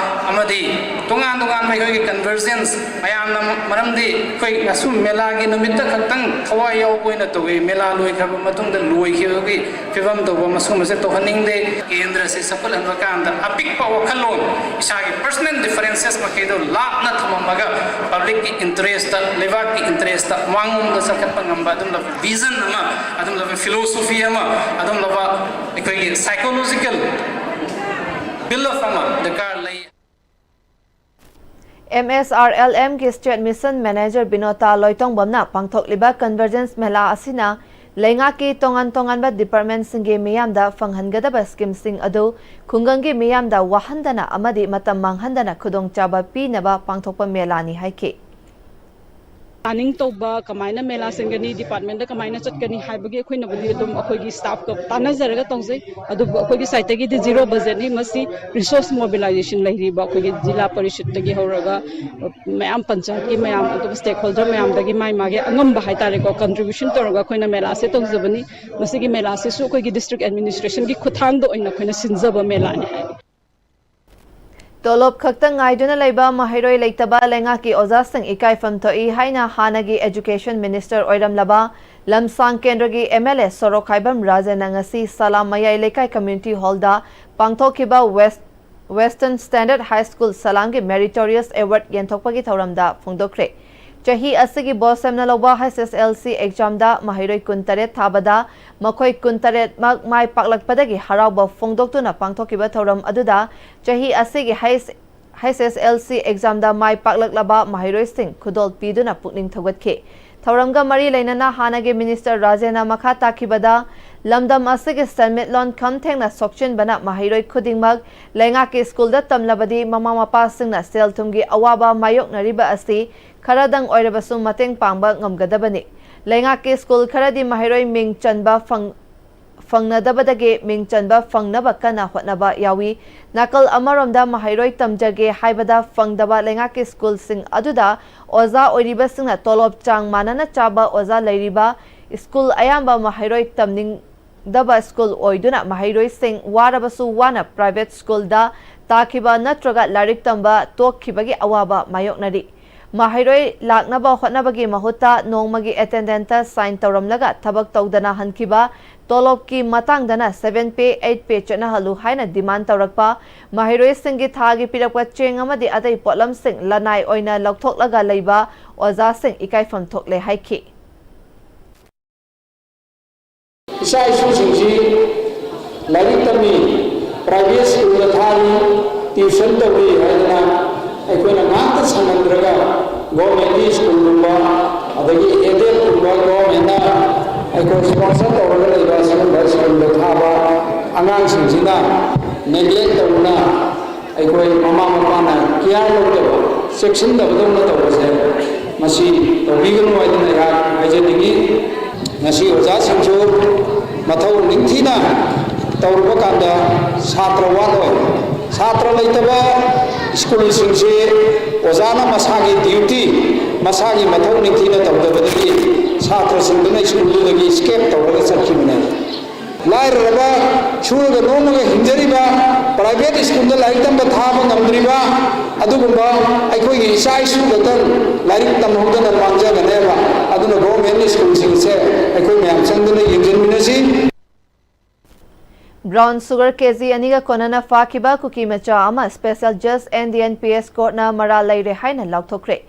ꯑꯃꯗꯤ ꯇꯣꯉꯥꯟ ꯇꯣꯉꯥꯟꯕ ꯑꯩꯈꯣꯏꯒꯤ convergence ꯃꯌꯥꯝꯅ, ꯃꯔꯝꯗꯤ ꯑꯩꯈꯣꯏ ꯉꯁꯤ ꯃꯦꯂꯥꯒꯤ ꯅꯨꯃꯤꯠꯇ ꯈꯛꯇꯪ ꯊꯋꯥꯏ ꯌꯥꯎꯕ ꯑꯣꯏꯅ ꯇꯧꯏ, ꯃꯦꯂꯥ ꯂꯣꯏꯈ꯭ꯔꯕ ꯃꯇꯨꯡꯗ ꯂꯣꯏꯈꯤꯕꯒꯤ ꯐꯤꯕꯝ ꯇꯧꯕ, ꯃꯁꯤꯒꯨꯝꯕꯁꯦ ꯇꯧꯍꯟꯅꯤꯡꯗꯦ꯫ ꯀꯦꯟꯗ꯭ꯔꯁꯤ ꯆꯥꯎꯈꯠꯍꯟꯕ ꯀꯥꯟꯗ ꯑꯄꯤꯛꯄ ꯋꯥꯈꯜꯂꯣꯟ, ꯏꯁꯥꯒꯤ personal differences ꯃꯈꯩꯗꯣ ꯂꯥꯞꯅ ꯊꯝꯃꯝꯃꯒ publicꯀꯤ interestꯇ, ꯂꯩꯕꯥꯛꯀꯤ interestꯇ ꯃꯥꯡꯂꯣꯝꯗ ꯆꯥꯎꯈꯠꯄ ꯉꯝꯕ ꯑꯗꯨꯝꯂꯕ vision ꯑꯃ, ꯑꯗꯨꯝꯂꯕ philosophy ꯑꯃ, ꯑꯗꯨꯝꯂꯕ ꯑꯩꯈꯣꯏꯒꯤ psychological build up ꯑꯃ ꯗꯔꯀꯥꯔ ꯂꯩ꯫ ꯑꯦꯝ ꯑꯦꯁ ꯑꯥꯔ ꯑꯦꯜ ꯑꯦꯝꯒꯤ ꯁ꯭ꯇꯦꯠ ꯃꯤꯁꯟ ꯃꯦꯅꯦꯖꯔ ꯕꯤꯅꯣꯇꯥ ꯂꯣꯏꯇꯣꯡꯕꯝꯅ ꯄꯥꯡꯊꯣꯛꯂꯤꯕ ꯀꯟꯚꯔꯖꯦꯟꯁ ꯃꯦꯂꯥ ꯑꯁꯤꯅ ꯂꯩꯉꯥꯛꯀꯤ ꯇꯣꯉꯥꯟ ꯇꯣꯉꯥꯟꯕ ꯗꯤꯄꯥꯔꯠꯃꯦꯟꯠꯁꯤꯡꯒꯤ ꯃꯤꯌꯥꯝꯗ ꯐꯪꯍꯟꯒꯗꯕ ꯁ꯭ꯀꯤꯝꯁꯤꯡ ꯑꯗꯨ ꯈꯨꯡꯒꯪꯒꯤ ꯃꯤꯌꯥꯝꯗ ꯋꯥꯍꯟꯗꯅ ꯑꯃꯗꯤ ꯃꯇꯝ ꯃꯥꯡꯍꯟꯗꯅ ꯈꯨꯗꯣꯡꯆꯥꯕ ꯄꯤꯅꯕ ꯄꯥꯡꯊꯣꯛꯄ ꯃꯦꯂꯥꯅꯤ ꯍꯥꯏꯈꯤ꯫ ꯄ꯭ꯂꯥꯅꯤꯡ ꯇꯧꯕ, ꯀꯃꯥꯏꯅ ꯃꯦꯂꯥ ꯁꯤꯟꯒꯅꯤ, ꯗꯤꯄꯥꯔꯠꯃꯦꯟꯗ ꯀꯃꯥꯏꯅ ꯆꯠꯀꯅꯤ ꯍꯥꯏꯕꯒꯤ ꯑꯩꯈꯣꯏꯅꯕꯨꯗꯤ ꯑꯗꯨꯝ ꯑꯩꯈꯣꯏꯒꯤ ꯁ꯭ꯇꯥꯐꯀ ꯇꯥꯟꯅꯖꯔꯒ ꯇꯧꯖꯩ꯫ ꯑꯗꯨꯕꯨ ꯑꯩꯈꯣꯏꯒꯤ ꯁꯥꯏꯠꯇꯒꯤꯗꯤ ꯖꯤꯔꯣ ꯕꯖꯦꯠꯅꯤ꯫ ꯃꯁꯤ ꯔꯤꯁꯣꯔꯁ ꯃꯣꯕꯤꯂꯥꯏꯖꯦꯁꯟ ꯂꯩꯔꯤꯕ ꯑꯩꯈꯣꯏꯒꯤ ꯖꯤꯂꯥ ꯄꯔꯤꯁꯠꯇꯒꯤ ꯍꯧꯔꯒ ꯃꯌꯥꯝ ꯄꯟꯆꯥꯌꯠꯀꯤ ꯃꯌꯥꯝ, ꯑꯗꯨꯒ ꯁ꯭ꯇꯦꯛ ꯍꯣꯜꯗꯔ ꯃꯌꯥꯝꯗꯒꯤ ꯃꯥꯏ ꯃꯥꯒꯤ ꯑꯉꯝꯕ ꯍꯥꯏꯇꯥꯔꯦꯀꯣ, ꯀꯟꯇ꯭ꯔꯤꯕ꯭ꯌꯨꯁꯟ ꯇꯧꯔꯒ ꯑꯩꯈꯣꯏꯅ ꯃꯦꯂꯥꯁꯦ ꯇꯧꯖꯕꯅꯤ꯫ ꯃꯁꯤꯒꯤ ꯃꯦꯂꯥꯁꯤꯁꯨ ꯑꯩꯈꯣꯏꯒꯤ ꯗꯤꯁꯇ꯭ꯔꯤꯛ ꯑꯦꯗꯃꯤꯅꯤꯁꯇ꯭ꯔꯦꯁꯟꯒꯤ ꯈꯨꯠꯊꯥꯡꯗ ꯑꯣꯏꯅ ꯑꯩꯈꯣꯏꯅ ꯁꯤꯟꯖꯕ ꯃꯦꯂꯥꯅꯤ ꯍꯥꯏ꯫ ꯇꯣꯂꯣꯞ ꯈꯛꯇ ꯉꯥꯏꯗꯨꯅ ꯂꯩꯕ ꯃꯍꯩꯔꯣꯏ ꯂꯩꯇꯕ ꯂꯩꯉꯥꯛꯀꯤ ꯑꯣꯖꯥꯁꯤꯡ ꯏꯀꯥꯏꯐꯝ ꯊꯣꯛꯏ ꯍꯥꯏꯅ ꯍꯥꯟꯅꯒꯤ ꯑꯦꯖꯨꯀꯦꯁꯟ ꯃꯤꯅꯤꯁꯇꯔ ꯑꯣꯏꯔꯝꯂꯕ ꯂꯝꯁꯥꯡ ꯀꯦꯟꯗ꯭ꯔꯒꯤ ꯑꯦꯝ ꯑꯦꯜ ꯑꯦ ꯁꯣꯔꯣꯛꯈꯥꯏꯕꯝ ꯔꯥꯖꯦꯟꯅ ꯉꯁꯤ ꯁꯂꯥꯝ ꯃꯌꯥꯏ ꯂꯩꯀꯥꯏ ꯀꯝꯃ꯭ꯌꯨꯅꯤꯇꯤ ꯍꯣꯜꯗ ꯄꯥꯡꯊꯣꯛꯈꯤꯕ ꯋꯦꯁ-, ꯋꯦꯁꯇꯔꯟ ꯁ꯭ꯇꯦꯟꯗꯔꯗ ꯍꯥꯏ ꯁ꯭ꯀꯨꯜ ꯁꯂꯥꯝꯒꯤ ꯃꯦꯔꯤꯇꯣꯔꯤꯌꯁ ꯑꯦꯋꯥꯔꯗ ꯌꯦꯟꯊꯣꯛꯄꯒꯤ ꯊꯧꯔꯝꯗ ꯐꯣꯡꯗꯣꯛꯈ꯭ꯔꯦ꯫ ꯆꯍꯤ ꯑꯁꯤꯒꯤ ꯕꯣꯁ ꯁꯦꯝꯅ ꯂꯧꯕ ꯍꯩꯆ ꯑꯦꯁ ꯑꯦꯜ ꯁꯤ ꯑꯦꯛꯖꯥꯝꯗ ꯃꯍꯩꯔꯣꯏ ꯀꯨꯟꯇꯔꯦꯠ ꯊꯥꯕꯗ ꯃꯈꯣꯏ ꯀꯨꯟꯇꯔꯦꯠꯃꯛ ꯃꯥꯏ ꯄꯥꯛꯂꯛꯄꯗꯒꯤ ꯍꯔꯥꯎꯕ ꯐꯣꯡꯗꯣꯛꯇꯨꯅ ꯄꯥꯡꯊꯣꯛꯈꯤꯕ ꯊꯧꯔꯝ ꯑꯗꯨꯗ ꯆꯍꯤ ꯑꯁꯤꯒꯤ ꯍꯩꯆ-, ꯍꯩꯆ ꯑꯦꯁ ꯑꯦꯜ ꯁꯤ ꯑꯦꯛꯖꯥꯝꯗ ꯃꯥꯏ ꯄꯥꯛꯂꯛꯂꯕ ꯃꯍꯩꯔꯣꯏꯁꯤꯡ ꯈꯨꯗꯣꯜ ꯄꯤꯗꯨꯅ ꯄꯨꯛꯅꯤꯡ ꯊꯧꯒꯠꯈꯤ꯫ ꯊꯧꯔꯝꯒ ꯃꯔꯤ ꯂꯩꯅꯅ ꯍꯥꯟꯅꯒꯤ ꯃꯤꯅꯤꯁꯇꯔ ꯔꯥꯖꯦꯟꯅ ꯃꯈꯥ ꯇꯥꯈꯤꯕꯗ, ꯂꯝꯗꯝ ꯑꯁꯤꯒꯤ ꯁꯦꯟꯃꯤꯠꯂꯣꯟ ꯈꯝ ꯊꯦꯡꯅ ꯁꯣꯛꯆꯤꯟꯕꯅ ꯃꯍꯩꯔꯣꯏ ꯈꯨꯗꯤꯡꯃꯛ ꯂꯩꯉꯥꯛꯀꯤ ꯁ꯭ꯀꯨꯜꯗ ꯇꯝꯂꯕꯗꯤ ꯃꯃꯥ ꯃꯄꯥꯁꯤꯡꯅ ꯁꯦꯜ ꯊꯨꯝꯒꯤ ꯑꯋꯥꯕ ꯃꯥꯌꯣꯛꯅꯔꯤꯕ ꯑꯁꯤ ꯈꯔꯗꯪ ꯑꯣꯏꯔꯕꯁꯨ ꯃꯇꯦꯡ ꯄꯥꯡꯕ ꯉꯝꯒꯗꯕꯅꯤ꯫ ꯂꯩꯉꯥꯛꯀꯤ ꯁ꯭ꯀꯨꯜ ꯈꯔꯗꯤ ꯃꯍꯩꯔꯣꯏ ꯃꯤꯡ ꯆꯟꯕ ꯐꯪ-, ꯐꯪꯅꯗꯕꯗꯒꯤ ꯃꯤꯡ ꯆꯟꯕ ꯐꯪꯅꯕ ꯀꯟꯅ ꯍꯣꯠꯅꯕ ꯌꯥꯎꯏ꯫ ꯅꯥꯀꯜ ꯑꯃꯔꯣꯝꯗ ꯃꯍꯩꯔꯣꯏ ꯇꯝꯖꯒꯦ ꯍꯥꯏꯕꯗ ꯐꯪꯗꯕ ꯂꯩꯉꯥꯛꯀꯤ ꯁ꯭ꯀꯨꯜꯁꯤꯡ ꯑꯗꯨꯗ ꯑꯣꯖꯥ ꯑꯣꯏꯔꯤꯕꯁꯤꯡꯅ ꯇꯣꯂꯣꯞ ꯆꯥꯡ ꯃꯥꯟꯅꯅ ꯆꯥꯕ ꯑꯣꯖꯥ ꯂꯩꯔꯤꯕ ꯁ꯭ꯀꯨꯜ ꯑꯌꯥꯝꯕ ꯃꯍꯩꯔꯣꯏ ꯇꯝꯅꯤꯡꯗꯕ ꯁ꯭ꯀꯨꯜ ꯑꯣꯏꯗꯨꯅ ꯃꯍꯩꯔꯣꯏꯁꯤꯡ ꯋꯥꯔꯕꯁꯨ ꯋꯥꯅ ꯄ꯭ꯔꯥꯏꯚꯦꯠ ꯁ꯭ꯀꯨꯜꯗ ꯇꯥꯈꯤꯕ ꯅꯠꯇ꯭ꯔꯒ ꯂꯥꯏꯔꯤꯛ ꯇꯝꯕ ꯇꯣꯛꯈꯤꯕꯒꯤ ꯑꯋꯥꯕ ꯃꯥꯌꯣꯛꯅꯔꯤ꯫ ꯃꯍꯩꯔꯣꯏ ꯂꯥꯛꯅꯕ ꯍꯣꯠꯅꯕꯒꯤ ꯃꯍꯨꯠꯇ ꯅꯣꯡꯃꯒꯤ ꯑꯦꯇꯦꯟꯗꯦꯟꯁꯇ ꯁꯥꯏꯟ ꯇꯧꯔꯝꯂꯒ ꯊꯕꯛ ꯇꯧꯗꯅ ꯍꯟꯈꯤꯕ, ꯇꯣꯂꯣꯞꯀꯤ ꯃꯇꯥꯡꯗꯅ ꯁꯚꯦꯟ ꯄꯦ, ꯑꯩꯠ ꯄꯦ ꯆꯠꯅꯍꯜꯂꯨ ꯍꯥꯏꯅ ꯗꯤꯃꯥꯟ ꯇꯧꯔꯛꯄ, ꯃꯍꯩꯔꯣꯏꯁꯤꯡꯒꯤ ꯊꯥꯒꯤ ꯄꯤꯔꯛꯄ ꯆꯦꯡ ꯑꯃꯗꯤ ꯑꯇꯩ ꯄꯣꯠꯂꯝꯁꯤꯡ ꯂꯅꯥꯏ ꯑꯣꯏꯅ ꯂꯧꯊꯣꯛꯂꯒ ꯂꯩꯕ ꯑꯣꯖꯥꯁꯤꯡ ꯏꯀꯥꯏꯐꯝ ꯊꯣꯛꯂꯦ ꯍꯥꯏꯈꯤ꯫ ꯏꯆꯥ ꯏꯁꯨꯁꯤꯡꯁꯤ ꯂꯥꯏꯔꯤꯛ ꯇꯝꯃꯤ, ꯄ꯭ꯔꯥꯏꯚꯦꯠ ꯁ꯭ꯀꯨꯜꯗ ꯊꯥꯔꯤ, ꯇ꯭ꯌꯨꯁꯟ ꯇꯧꯔꯤ ꯍꯥꯏꯗꯅ ꯑꯩꯈꯣꯏꯅ ꯉꯥꯛꯇ ꯁꯪꯍꯟꯗ꯭ꯔꯒ ꯒꯣꯔꯃꯦꯟꯒꯤ ꯁ꯭ꯀꯨꯜꯒꯨꯝꯕ, ꯑꯗꯒꯤ ꯑꯦꯗꯦꯗꯀꯨꯝꯕ ꯒꯣꯔꯃꯦꯟꯅ ꯑꯩꯈꯣꯏ ꯁ꯭ꯄꯣꯟꯁꯔ ꯇꯧꯔꯒ ꯂꯩꯕ ꯁꯤꯒꯨꯝꯕ ꯁ꯭ꯀꯨꯜꯗ ꯊꯥꯕ ꯑꯉꯥꯡꯁꯤꯡꯁꯤꯅ ꯅꯦꯒ꯭ꯂꯦꯛ ꯇꯧꯗꯨꯅ, ꯑꯩꯈꯣꯏ ꯃꯃꯥ ꯃꯄꯥꯅ ꯀꯤꯌꯥꯔ ꯂꯧꯗꯕ, ꯆꯦꯛꯁꯤꯟꯗꯕꯗꯧꯅ ꯇꯧꯕꯁꯦ, ꯃꯁꯤ ꯇꯧꯕꯤꯒꯅꯨ ꯍꯥꯏꯗꯅ ꯑꯩꯍꯥꯛ ꯍꯥꯏꯖꯅꯤꯡꯉꯤ꯫ ꯉꯁꯤ ꯑꯣꯖꯥꯁꯤꯡꯁꯨ ꯃꯊꯧ ꯅꯤꯡꯊꯤꯅ ꯇꯧꯔꯨꯕ ꯀꯥꯟꯗ ꯁꯥꯇ꯭ꯔ ꯋꯥꯠꯂꯣꯏ꯫ ꯁꯥꯇ꯭ꯔ ꯂꯩꯇꯕ ꯁ꯭ꯀꯨꯜꯁꯤꯡꯁꯤ ꯑꯣꯖꯥꯅ ꯃꯁꯥꯒꯤ ꯗ꯭ꯌꯨꯇꯤ, ꯃꯁꯥꯒꯤ ꯃꯊꯧ ꯅꯤꯡꯊꯤꯅ ꯇꯧꯗꯕꯗꯒꯤ ꯁꯥꯇ꯭ꯔꯁꯤꯡꯗꯨꯅ ꯁ꯭ꯀꯨꯜꯗꯨꯗꯒꯤ ꯏꯁꯀꯦꯞ ꯇꯧꯔꯒ ꯆꯠꯈꯤꯕꯅꯦ꯫ ꯂꯥꯏꯔꯔꯕ, ꯁꯨꯔꯒ ꯅꯣꯝꯃꯒ ꯍꯤꯡꯖꯔꯤꯕ, ꯄ꯭ꯔꯥꯏꯚꯦꯠ ꯁ꯭ꯀꯨꯜꯗ ꯂꯥꯏꯔꯤꯛ ꯇꯝꯕ ꯊꯥꯕ ꯉꯝꯗ꯭ꯔꯤꯕ ꯑꯗꯨꯒꯨꯝꯕ ꯑꯩꯈꯣꯏꯒꯤ ꯏꯆꯥ ꯏꯁꯨ ꯈꯛꯇꯪ ꯂꯥꯏꯔꯤꯛ ꯇꯝꯍꯧꯗꯅ ꯃꯥꯡꯖꯒꯅꯦꯕ꯫ ꯑꯗꯨꯅ ꯒꯣꯔꯃꯦꯟ ꯁ꯭ꯀꯨꯜꯁꯤꯡꯁꯦ ꯑꯩꯈꯣꯏ ꯃꯌꯥꯝ ꯆꯪꯗꯨꯅ ꯌꯦꯡꯁꯤꯟꯃꯤꯟꯅꯁꯤ꯫ Brown sugar ꯀꯦꯖꯤ ꯑꯅꯤꯒ ꯀꯣꯟꯅꯅ ꯐꯥꯈꯤꯕ ꯀꯨꯀꯤ ꯃꯆꯥ ꯑꯃ Special Judge and D N P S Courtꯅ ꯃꯔꯥꯜ ꯂꯩꯔꯦ ꯍꯥꯏꯅ ꯂꯥꯎꯊꯣꯛꯈ꯭ꯔꯦ꯫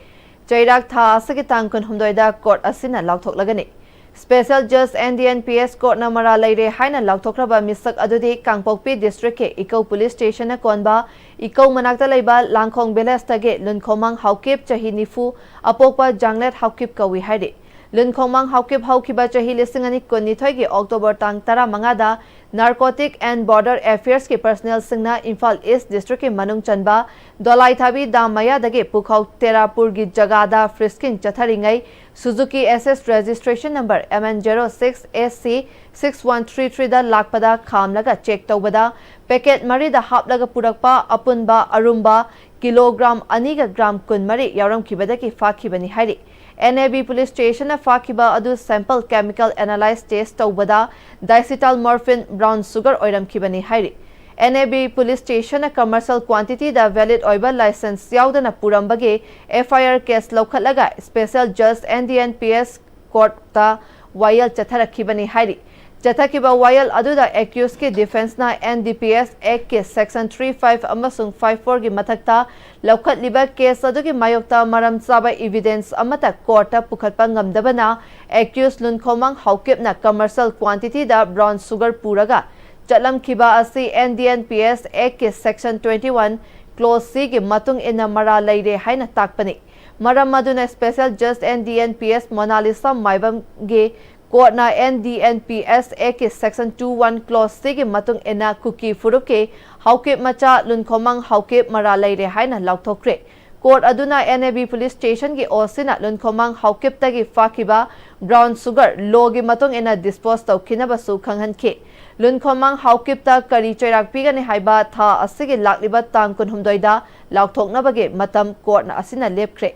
ꯆꯩꯔꯥꯛ ꯊꯥ ꯑꯁꯤꯒꯤ ꯇꯥꯡ ꯀꯨꯟꯍꯨꯝꯗꯣꯏꯗ court ꯑꯁꯤꯅ ꯂꯥꯎꯊꯣꯛꯂꯒꯅꯤ꯫ Special Judge and D N P S Courtꯅ ꯃꯔꯥꯜ ꯂꯩꯔꯦ ꯍꯥꯏꯅ ꯂꯥꯎꯊꯣꯛꯈ꯭ꯔꯕ ꯃꯤꯁꯛ ꯑꯗꯨꯗꯤ ꯀꯥꯡꯄꯣꯛꯄꯤ districtꯀꯤ ꯏꯀꯧ police stationꯅ ꯀꯣꯟꯕ ꯏꯀꯧ ꯃꯅꯥꯛꯇ ꯂꯩꯕ ꯂꯥꯡꯈꯣꯡ villageꯇꯒꯤ ꯂꯨꯟꯈꯣꯃꯥꯡ ꯍꯥꯎꯀꯤꯞ, ꯆꯍꯤ ꯅꯤꯐꯨ, ꯑꯄꯣꯛꯄ ꯖꯥꯡꯂꯦꯠ ꯍꯥꯎꯀꯤꯞ ꯀꯧꯏ ꯍꯥꯏꯔꯤ꯫ ꯂꯨꯟꯈꯣꯃꯥꯡ ꯍꯥꯎꯀꯤꯞ ꯍꯧꯈꯤꯕ ꯆꯍꯤ ꯂꯤꯁꯤꯡ ꯑꯅꯤ ꯀꯨꯟꯅꯤꯊꯣꯏꯒꯤ October ꯇꯥꯡ ꯇꯔꯥꯃꯉꯥꯗ Narcotic and Border Affairsꯀꯤ personnelꯁꯤꯡꯅ Imphal East districtꯀꯤ ꯃꯅꯨꯡ ꯆꯟꯕ ꯗꯣꯂꯥꯏꯊꯥꯕꯤ dam ꯃꯌꯥꯗꯒꯤ ꯄꯨꯈꯧ ꯇꯦꯔꯥꯄꯨꯔꯒꯤ ꯖꯒꯥꯗ frisking ꯆꯠꯊꯔꯤꯉꯩ Suzuki S S registration number M N zero six S C six one three threeꯗ ꯂꯥꯛꯄꯗ ꯈꯥꯝꯂꯒ check ꯇꯧꯕꯗ packet ꯃꯔꯤꯗ ꯍꯥꯞꯂꯒ ꯄꯨꯔꯛꯄ ꯑꯄꯨꯟꯕ ꯑꯔꯨꯝꯕ kilogram ꯑꯅꯤꯒ gram ꯀꯨꯟꯃꯔꯤ ꯌꯥꯎꯔꯝꯈꯤꯕꯗꯒꯤ ꯐꯥꯈꯤꯕꯅꯤ ꯍꯥꯏꯔꯤ꯫ N A B police stationꯅ ꯐꯥꯈꯤꯕ ꯑꯗꯨ sample chemical analyze test ꯇꯧꯕꯗ diacetylmorphine brown sugar ꯑꯣꯏꯔꯝꯈꯤꯕꯅꯤ ꯍꯥꯏꯔꯤ꯫ N A B police stationꯅ commercial quantityꯗ valid ꯑꯣꯏꯕ licence ꯌꯥꯎꯗꯅ ꯄꯨꯔꯝꯕꯒꯤ F I R case ꯂꯧꯈꯠꯂꯒ Special Judge and D N P S Courtꯇ ꯋꯥꯌꯦꯜ ꯆꯠꯊꯔꯛꯈꯤꯕꯅꯤ ꯍꯥꯏꯔꯤ꯫ ꯆꯠꯊꯈꯤꯕ ꯋꯥꯌꯦꯜ ꯑꯗꯨꯗ accusedꯀꯤ defenceꯅ N D P S Actꯀꯤ section three five ꯑꯃꯁꯨꯡ five fourꯒꯤ ꯃꯊꯛꯇ ꯂꯧꯈꯠꯂꯤꯕ case ꯑꯗꯨꯒꯤ ꯃꯥꯌꯣꯛꯇ ꯃꯔꯝ ꯆꯥꯕ evidence ꯑꯃꯠꯇ courtꯇ ꯄꯨꯈꯠꯄ ꯉꯝꯗꯕꯅ accused ꯂꯨꯟꯈꯣꯃꯥꯡ ꯍꯥꯎꯀꯤꯞꯅ commercial quantityꯗ brown sugar ꯄꯨꯔꯒ ꯆꯠꯂꯝꯈꯤꯕ ꯑꯁꯤ N D N P S Actꯀꯤ section twenty one clause C ꯒꯤ ꯃꯇꯨꯡ ꯏꯟꯅ ꯃꯔꯥꯜ ꯂꯩꯔꯦ ꯍꯥꯏꯅ ꯇꯥꯛꯄꯅꯤ꯫ ꯃꯔꯝ ꯑꯗꯨꯅ Special Judge N D N P S Monalisa ꯃꯥꯏꯕꯝꯒꯤ court ꯅ N D N P S Act ꯀꯤ section two one clause C ꯒꯤ ꯃꯇꯨꯡ ꯏꯟꯅ ꯀꯨꯀꯤ ꯐꯨꯔꯨꯞꯀꯤ ꯍꯥꯎꯀꯤꯞ ꯃꯆꯥ ꯂꯨꯟꯈꯣꯃꯪ ꯍꯥꯎꯀꯤꯞ ꯃꯔꯥꯜ ꯂꯩꯔꯦ ꯍꯥꯏꯅ ꯂꯥꯎꯊꯣꯛꯈ꯭ꯔꯦ꯫ Court ꯑꯗꯨꯅ N A B police station ꯒꯤ O C ꯅ ꯂꯨꯟꯈꯣꯃꯪ ꯍꯥꯎꯀꯤꯞꯇꯒꯤ ꯐꯥꯈꯤꯕ brown sugar law ꯒꯤ ꯃꯇꯨꯡ ꯏꯟꯅ dispose ꯇꯧꯈꯤꯅꯕꯁꯨ ꯈꯪꯍꯟꯈꯤ꯫ ꯂꯨꯟꯈꯣꯃꯪ ꯍꯥꯎꯀꯤꯞꯇ ꯀꯔꯤ ꯆꯩꯔꯥꯛ ꯄꯤꯒꯅꯤ ꯍꯥꯏꯕ ꯊꯥ ꯑꯁꯤꯒꯤ ꯂꯥꯛꯂꯤꯕ ꯇꯥꯡ ꯀꯨꯟꯍꯨꯝꯗꯣꯏꯗ ꯂꯥꯎꯊꯣꯛꯅꯕꯒꯤ ꯃꯇꯝ court ꯑꯁꯤꯅ ꯂꯦꯞꯈ꯭ꯔꯦ꯫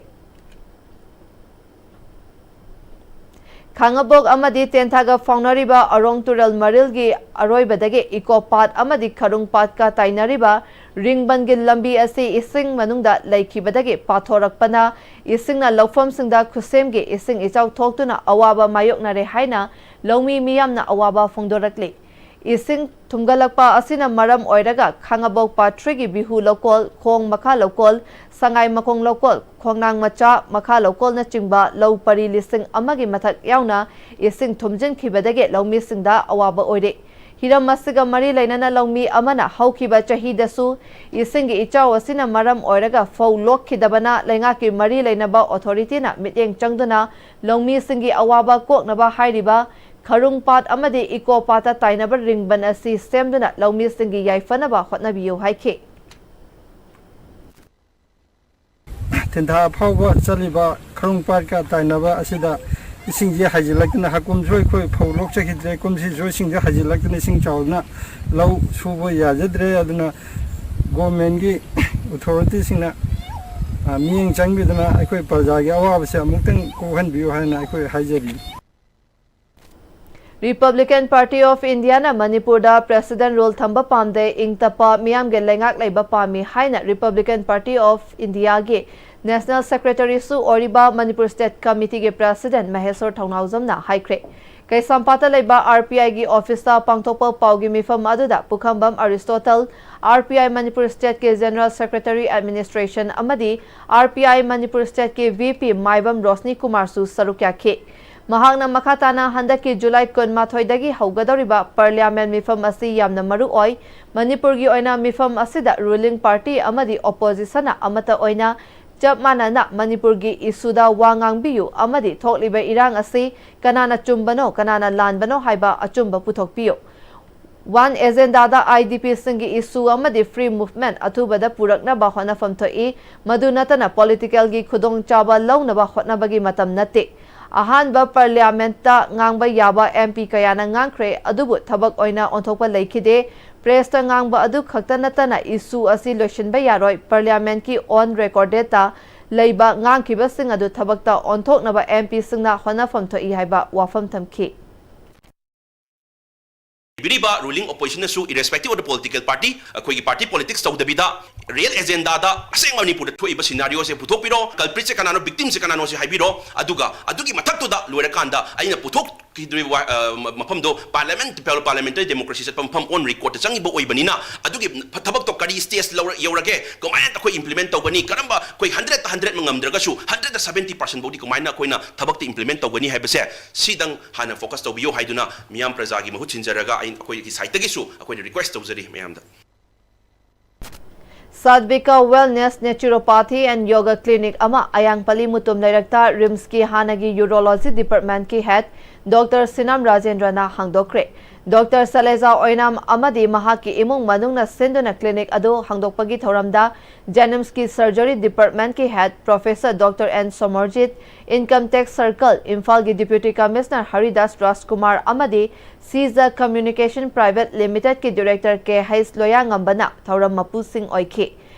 ꯈꯥꯉꯕꯣꯛ ꯑꯃꯗꯤ ꯇꯦꯟꯊꯥꯒ ꯐꯥꯎꯅꯔꯤꯕ ꯑꯔꯣꯡ ꯇꯨꯔꯦꯜ ꯃꯔꯤꯜꯒꯤ ꯑꯔꯣꯏꯕꯗꯒꯤ ꯏꯀꯣ ꯄꯥꯠ ꯑꯃꯗꯤ ꯈꯔꯨꯡ ꯄꯥꯠꯀ ꯇꯥꯏꯅꯔꯤꯕ ꯔꯤꯡꯕꯟꯒꯤ ꯂꯝꯕꯤ ꯑꯁꯤ ꯏꯁꯤꯡ ꯃꯅꯨꯡꯗ ꯂꯩꯈꯤꯕꯗꯒꯤ ꯄꯥꯊꯣꯔꯛꯄꯅ ꯏꯁꯤꯡꯅ ꯂꯧꯐꯝꯁꯤꯡꯗ ꯈꯨꯠꯁꯦꯝꯒꯤ ꯏꯁꯤꯡ ꯏꯆꯥꯎ ꯊꯣꯛꯇꯨꯅ ꯑꯋꯥꯕ ꯃꯥꯌꯣꯛꯅꯔꯦ ꯍꯥꯏꯅ ꯂꯧꯃꯤ ꯃꯤꯌꯥꯝꯅ ꯑꯋꯥꯕ ꯐꯣꯡꯗꯣꯔꯛꯂꯤ꯫ ꯏꯁꯤꯡ ꯊꯨꯝꯒꯠꯂꯛꯄ ꯑꯁꯤꯅ ꯃꯔꯝ ꯑꯣꯏꯔꯒ ꯈꯥꯉꯕꯣꯛ ꯄꯥꯠ ꯊ꯭ꯔꯤꯒꯤ ꯕꯤꯍꯨ ꯂꯧꯀꯣꯜ, ꯈꯣꯡ ꯃꯈꯥ ꯂꯧꯀꯣꯜ, ꯁꯉꯥꯏ ꯃꯈꯣꯡ ꯂꯧꯀꯣꯜ, ꯈꯣꯡꯅꯥꯡ ꯃꯆꯥ, ꯃꯈꯥ ꯂꯧꯀꯣꯜꯅꯆꯤꯡꯕ ꯂꯧ ꯄꯔꯤ ꯂꯤꯁꯤꯡ ꯑꯃꯒꯤ ꯃꯊꯛ ꯌꯥꯎꯅ ꯏꯁꯤꯡ ꯊꯨꯝꯖꯤꯟꯈꯤꯕꯗꯒꯤ ꯂꯧꯃꯤꯁꯤꯡꯗ ꯑꯋꯥꯕ ꯑꯣꯏꯔꯦ꯫ ꯍꯤꯔꯝ ꯑꯁꯤꯒ ꯃꯔꯤ ꯂꯩꯅꯅ ꯂꯧꯃꯤ ꯑꯃꯅ ꯍꯧꯈꯤꯕ ꯆꯍꯤꯗꯁꯨ ꯏꯁꯤꯡꯒꯤ ꯏꯆꯥꯎ ꯑꯁꯤꯅ ꯃꯔꯝ ꯑꯣꯏꯔꯒ ꯐꯧ ꯂꯣꯛꯈꯤꯗꯕꯅ ꯂꯩꯉꯥꯛꯀꯤ ꯃꯔꯤ ꯂꯩꯅꯕ authority ꯅ ꯃꯤꯠꯌꯦꯡ ꯆꯪꯗꯨꯅ ꯂꯧꯃꯤꯁꯤꯡꯒꯤ ꯑꯋꯥꯕ ꯀꯣꯛꯅꯕ ꯍꯥꯏꯔꯤꯕ ꯈꯔꯨꯡ ꯄꯥꯠ ꯑꯃꯗꯤ ꯏꯀꯣ ꯄꯥꯠꯇ ꯇꯥꯏꯅꯕ ꯔꯤꯡꯕꯟ ꯑꯁꯤ ꯁꯦꯝꯗꯨꯅ ꯂꯧꯃꯤꯁꯤꯡꯒꯤ ꯌꯥꯏꯐꯅꯕ ꯍꯣꯠꯅꯕꯤꯌꯨ ꯍꯥꯏꯈꯤ꯫ ꯇꯦꯟꯊꯥ ꯐꯥꯎꯕ ꯆꯠꯂꯤꯕ ꯈꯔꯨꯡ ꯄꯥꯠꯀ ꯇꯥꯏꯅꯕ ꯑꯁꯤꯗ ꯏꯁꯤꯡꯁꯤ ꯍꯥꯏꯖꯤꯜꯂꯛꯇꯅ, ꯍꯥꯀꯨꯝꯁꯨ ꯑꯩꯈꯣꯏ ꯐꯧ ꯂꯣꯛꯆꯈꯤꯗ꯭ꯔꯦ, ꯀꯨꯝꯁꯤꯁꯨ ꯏꯁꯤꯡꯁꯤ ꯍꯥꯏꯖꯤꯜꯂꯛꯇꯅ ꯏꯁꯤꯡ ꯆꯥꯎꯗꯅ ꯂꯧ ꯁꯨꯕ ꯌꯥꯖꯗ꯭ꯔꯦ꯫ ꯑꯗꯨꯅ government ꯀꯤ authority ꯁꯤꯡꯅ, ꯑ, ꯃꯤꯠꯌꯦꯡ ꯆꯪꯕꯤꯗꯨꯅ ꯑꯩꯈꯣꯏ ꯄ꯭ꯔꯖꯥꯒꯤ ꯑꯋꯥꯕꯁꯦ ꯑꯃꯨꯛꯇꯪ ꯀꯣꯛꯍꯟꯕꯤꯌꯨ ꯍꯥꯏꯅ ꯑꯩꯈꯣꯏ ꯍꯥꯏꯖꯔꯤ꯫ Republican Party of India ꯅ ꯃꯅꯤꯄꯨꯔꯗ President rule ꯊꯝꯕ ꯄꯥꯝꯗꯦ, ꯏꯪ ꯇꯞꯄ ꯃꯤꯌꯥꯝꯒꯤ ꯂꯩꯉꯥꯛ ꯂꯩꯕ ꯄꯥꯝꯃꯤ ꯍꯥꯏꯅ Republican Party of India ꯒꯤ National Secretary ꯁꯨ ꯑꯣꯏꯔꯤꯕ ꯃꯅꯤꯄꯨꯔ State Committee ꯒꯤ President ꯃꯍꯦꯁꯣꯔ ꯊꯧꯅꯥꯎꯖꯝꯅ ꯍꯥꯏꯈ꯭ꯔꯦ꯫ ꯀꯩꯁꯥꯝꯄꯥꯠꯇ ꯂꯩꯕ R P I ꯒꯤ office ꯇ ꯄꯥꯡꯊꯣꯛꯄ ꯄꯥꯎꯒꯤ ꯃꯤꯐꯝ ꯑꯗꯨꯗ ꯄꯨꯈꯝꯕꯝ ꯑꯔꯤꯁꯇꯣꯇꯜ, R P I Manipur State ꯀꯤ General Secretary Administration ꯑꯃꯗꯤ R P I Manipur State ꯀꯤ V P ꯃꯥꯏꯕꯝ ꯔꯣꯁꯅꯤ ꯀꯨꯃꯥꯔꯁꯨ ꯁꯔꯨꯛ ꯌꯥꯈꯤ꯫ ꯃꯍꯥꯛꯅ ꯃꯈꯥ ꯇꯥꯅ ꯍꯟꯗꯛꯀꯤ ꯖꯨꯂꯥꯏ ꯀꯨꯟꯃꯥꯊꯣꯏꯗꯒꯤ ꯍꯧꯒꯗꯧꯔꯤꯕ ꯄꯥꯔꯂꯤꯌꯥꯃꯦꯟ ꯃꯤꯐꯝ ꯑꯁꯤ ꯌꯥꯝꯅ ꯃꯔꯨ ꯑꯣꯏ꯫ ꯃꯅꯤꯄꯨꯔꯒꯤ ꯑꯣꯏꯅ ꯃꯤꯐꯝ ꯑꯁꯤꯗ ꯔꯨꯂꯤꯡ ꯄꯥꯔꯇꯤ ꯑꯃꯗꯤ ꯑꯣꯄꯣꯖꯤꯁꯟꯅ ꯑꯃꯠꯇ ꯑꯣꯏꯅ ꯆꯞ ꯃꯥꯟꯅꯅ ꯃꯅꯤꯄꯨꯔꯒꯤ ꯏꯁꯨꯗ ꯋꯥ ꯉꯥꯡꯕꯤꯌꯨ ꯑꯃꯗꯤ ꯊꯣꯛꯂꯤꯕ ꯏꯔꯥꯡ ꯑꯁꯤ ꯀꯅꯥꯅ ꯆꯨꯝꯕꯅꯣ, ꯀꯅꯥꯅ ꯂꯥꯟꯕꯅꯣ ꯍꯥꯏꯕ ꯑꯆꯨꯝꯕ ꯄꯨꯊꯣꯛꯄꯤꯌꯨ꯫ ꯋꯥꯟ ꯑꯦꯖꯦꯟꯗꯥꯗ ꯑꯥꯏ ꯗꯤ ꯄꯤꯁꯤꯡꯒꯤ ꯏꯁꯨ ꯑꯃꯗꯤ ꯐ꯭ꯔꯤ ꯃꯨꯚꯃꯦꯟꯠ ꯑꯊꯨꯕꯗ ꯄꯨꯔꯛꯅꯕ ꯍꯣꯠꯅꯐꯝ ꯊꯣꯛꯏ꯫ ꯃꯗꯨ ꯅꯠꯇꯅ ꯄꯣꯂꯤꯇꯤꯀꯦꯜꯒꯤ ꯈꯨꯗꯣꯡꯆꯥꯕ ꯂꯧꯅꯕ ꯍꯣꯠꯅꯕꯒꯤ ꯃꯇꯝ ꯅꯠꯇꯦ꯫ ꯑꯍꯥꯟꯕ ꯄꯥꯔꯂꯤꯌꯥꯃꯦꯟꯠꯇ ꯉꯥꯡꯕ ꯌꯥꯕ ꯑꯦꯝ ꯄꯤ ꯀꯌꯥꯅ ꯉꯥꯡꯈ꯭ꯔꯦ, ꯑꯗꯨꯕꯨ ꯊꯕꯛ ꯑꯣꯏꯅ ꯑꯣꯟꯊꯣꯛꯄ ꯂꯩꯈꯤꯗꯦ꯫ ꯄ꯭ꯔꯦꯁꯇ ꯉꯥꯡꯕ ꯑꯗꯨ ꯈꯛꯇ ꯅꯠꯇꯅ ꯏꯁꯨ ꯑꯁꯤ ꯂꯣꯏꯁꯤꯟꯕ ꯌꯥꯔꯣꯏ꯫ ꯄꯥꯔꯂꯤꯌꯥꯃꯦꯟꯠꯀꯤ ꯑꯣꯟ ꯔꯦꯀꯣꯔꯗꯦꯗꯇ ꯂꯩꯕ ꯉꯥꯡꯈꯤꯕꯁꯤꯡ ꯑꯗꯨ ꯊꯕꯛꯇ ꯑꯣꯟꯊꯣꯛꯅꯕ ꯑꯦꯝ ꯄꯤꯁꯤꯡꯅ ꯍꯣꯠꯅꯐꯝ ꯊꯣꯛꯏ ꯍꯥꯏꯕ ꯋꯥꯐꯝ ꯊꯝꯈꯤ꯫ ꯂꯩꯕꯤꯔꯤꯕ ꯔꯨꯂꯤꯡ ꯑꯣꯄꯣꯖꯤꯁꯟꯅꯁꯨ, irrespective of the political party, ꯑꯩꯈꯣꯏꯒꯤ ꯄꯥꯔꯇꯤ ꯄꯣꯂꯤꯇꯤꯛꯁ ꯇꯧꯗꯕꯤꯗ ꯔꯤꯌꯦꯜ ꯑꯦꯖꯦꯟꯗꯥꯗ ꯑꯁꯦꯡꯕ ꯃꯅꯤꯄꯨꯔꯗ ꯊꯣꯛꯏꯕ ꯁꯤꯅꯥꯔꯤꯑꯣꯁꯦ ꯄꯨꯊꯣꯛꯄꯤꯔꯣ, ꯀꯜꯄ꯭ꯔꯤꯠꯁꯦ ꯀꯅꯥꯅꯣ, ꯚꯤꯛꯇꯤꯝꯁꯦ ꯀꯅꯥꯅꯣꯁꯦ ꯍꯥꯏꯕꯤꯔꯣ꯫ ꯑꯗꯨꯒ ꯑꯗꯨꯒꯤ ꯃꯊꯛꯇꯨꯗ ꯂꯣꯏꯔꯀꯥꯟꯗ ꯑꯩꯅ ꯄꯨꯊꯣꯛꯈꯤꯗꯣꯔꯤꯕ ꯋꯥ-, ꯑ, ꯃ-, ꯃꯐꯝꯗꯣ ꯄꯥꯔꯂꯤꯌꯥꯃꯦꯟꯠ, ꯄꯥꯔꯂꯤꯌꯥꯃꯦꯟꯇꯔꯤ ꯗꯦꯃꯣꯀ꯭ꯔꯦꯁꯤ ꯆꯠꯄ ꯃꯐꯝ ꯑꯣꯟ ꯔꯦꯀꯣꯔꯗꯇ ꯆꯪꯉꯤꯕ ꯑꯣꯏꯕꯅꯤꯅ, ꯑꯗꯨꯒꯤ ꯊ-, ꯊꯕꯛꯇꯣ ꯀꯔꯤ ꯁ꯭ꯇꯦꯖ ꯂꯧꯔ-, ꯌꯧꯔꯒꯦ, ꯀꯃꯥꯏꯅ ꯑꯩꯈꯣꯏ ꯏꯝꯄ꯭ꯂꯤꯃꯦꯟꯠ ꯇꯧꯒꯅꯤ, ꯀꯔꯝꯕ ꯑꯩꯈꯣꯏ ꯍꯟꯗ꯭ꯔꯦꯠꯇ ꯍꯟꯗ꯭ꯔꯦꯠꯃꯛ ꯉꯝꯗ꯭ꯔꯒꯁꯨ ꯍꯟꯗ꯭ꯔꯦꯠꯇ ꯁꯕꯦꯟꯇꯤ ꯄꯥꯔꯁꯦꯟꯠ ꯐꯥꯎꯗꯤ ꯀꯃꯥꯏꯅ ꯑꯩꯈꯣꯏꯅ ꯊꯕꯛꯇ ꯏꯝꯄ꯭ꯂꯤꯃꯦꯟꯠ ꯇꯧꯒꯅꯤ ꯍꯥꯏꯕꯁꯦ ꯁꯤꯗꯪ ꯍꯥꯟꯅ ꯐꯣꯀꯁ ꯇꯧꯕꯤꯌꯨ ꯍꯥꯏꯗꯨꯅ ꯃꯤꯌꯥꯝ ꯄ꯭ꯔꯖꯥꯒꯤ ꯃꯍꯨꯠ ꯁꯤꯟꯖꯔꯒ ꯑꯩ, ꯑꯩꯈꯣꯏꯒꯤ ꯁꯥꯏꯠꯇꯒꯤꯁꯨ ꯑꯩꯈꯣꯏꯅ ꯔꯤꯀ꯭ꯋꯦꯁ ꯇꯧꯖꯔꯤ ꯃꯌꯥꯝꯗ꯫ Sadvika Wellness Naturopathy and Yoga Clinic ꯑꯃ ꯑꯌꯥꯡꯄꯜꯂꯤ ꯃꯨꯇꯨꯝ ꯂꯩꯔꯛꯇ ꯔꯤꯝꯁꯀꯤ ꯍꯥꯟꯅꯒꯤ ꯌꯨꯔꯣꯂꯣꯖꯤ ꯗꯤꯄꯥꯔꯠꯃꯦꯟꯠꯀꯤ ꯍꯦꯗ ꯗꯣꯛꯇꯔ ꯁꯤꯅꯥꯝ ꯔꯥꯖꯦꯟꯗ꯭ꯔꯅ ꯍꯥꯡꯗꯣꯛꯈ꯭ꯔꯦ꯫ ꯗꯣꯛꯇꯔ ꯁꯂꯦꯖꯥ ꯑꯣꯏꯅꯥꯝ ꯑꯃꯗꯤ ꯃꯍꯥꯛꯀꯤ ꯏꯃꯨꯡ ꯃꯅꯨꯡꯅ ꯁꯤꯟꯗꯨꯅ ꯀ꯭ꯂꯤꯅꯤꯛ ꯑꯗꯨ ꯍꯥꯡꯗꯣꯛꯄꯒꯤ ꯊꯧꯔꯝꯗ ꯖꯦꯅꯤꯝꯁꯀꯤ ꯁꯔꯖꯔꯤ ꯗꯤꯄꯥꯔꯠꯃꯦꯟꯠꯀꯤ head professor doctor N Somarjit, income tax circle ꯏꯝꯐꯥꯜꯒꯤ ꯗꯤꯄ꯭ꯌꯨꯇꯤ ꯀꯃꯤꯁꯅꯔ ꯍꯔꯤꯗꯥꯁ ꯔꯥꯖꯀꯨꯃꯥꯔ ꯑꯃꯗꯤ ꯁꯤꯖ ꯀꯝꯃ꯭ꯌꯨꯅꯤꯀꯦꯁꯟ ꯄ꯭ꯔꯥꯏꯚꯦꯠ ꯂꯤꯃꯤꯇꯦꯗꯀꯤ ꯗꯤꯔꯦꯛꯇꯔ ꯀꯦ ꯍꯩꯁ ꯂꯣꯌꯥꯉꯝꯕꯅ ꯊꯧꯔꯝ ꯃꯄꯨꯁꯤꯡ ꯑꯣꯏꯈꯤ꯫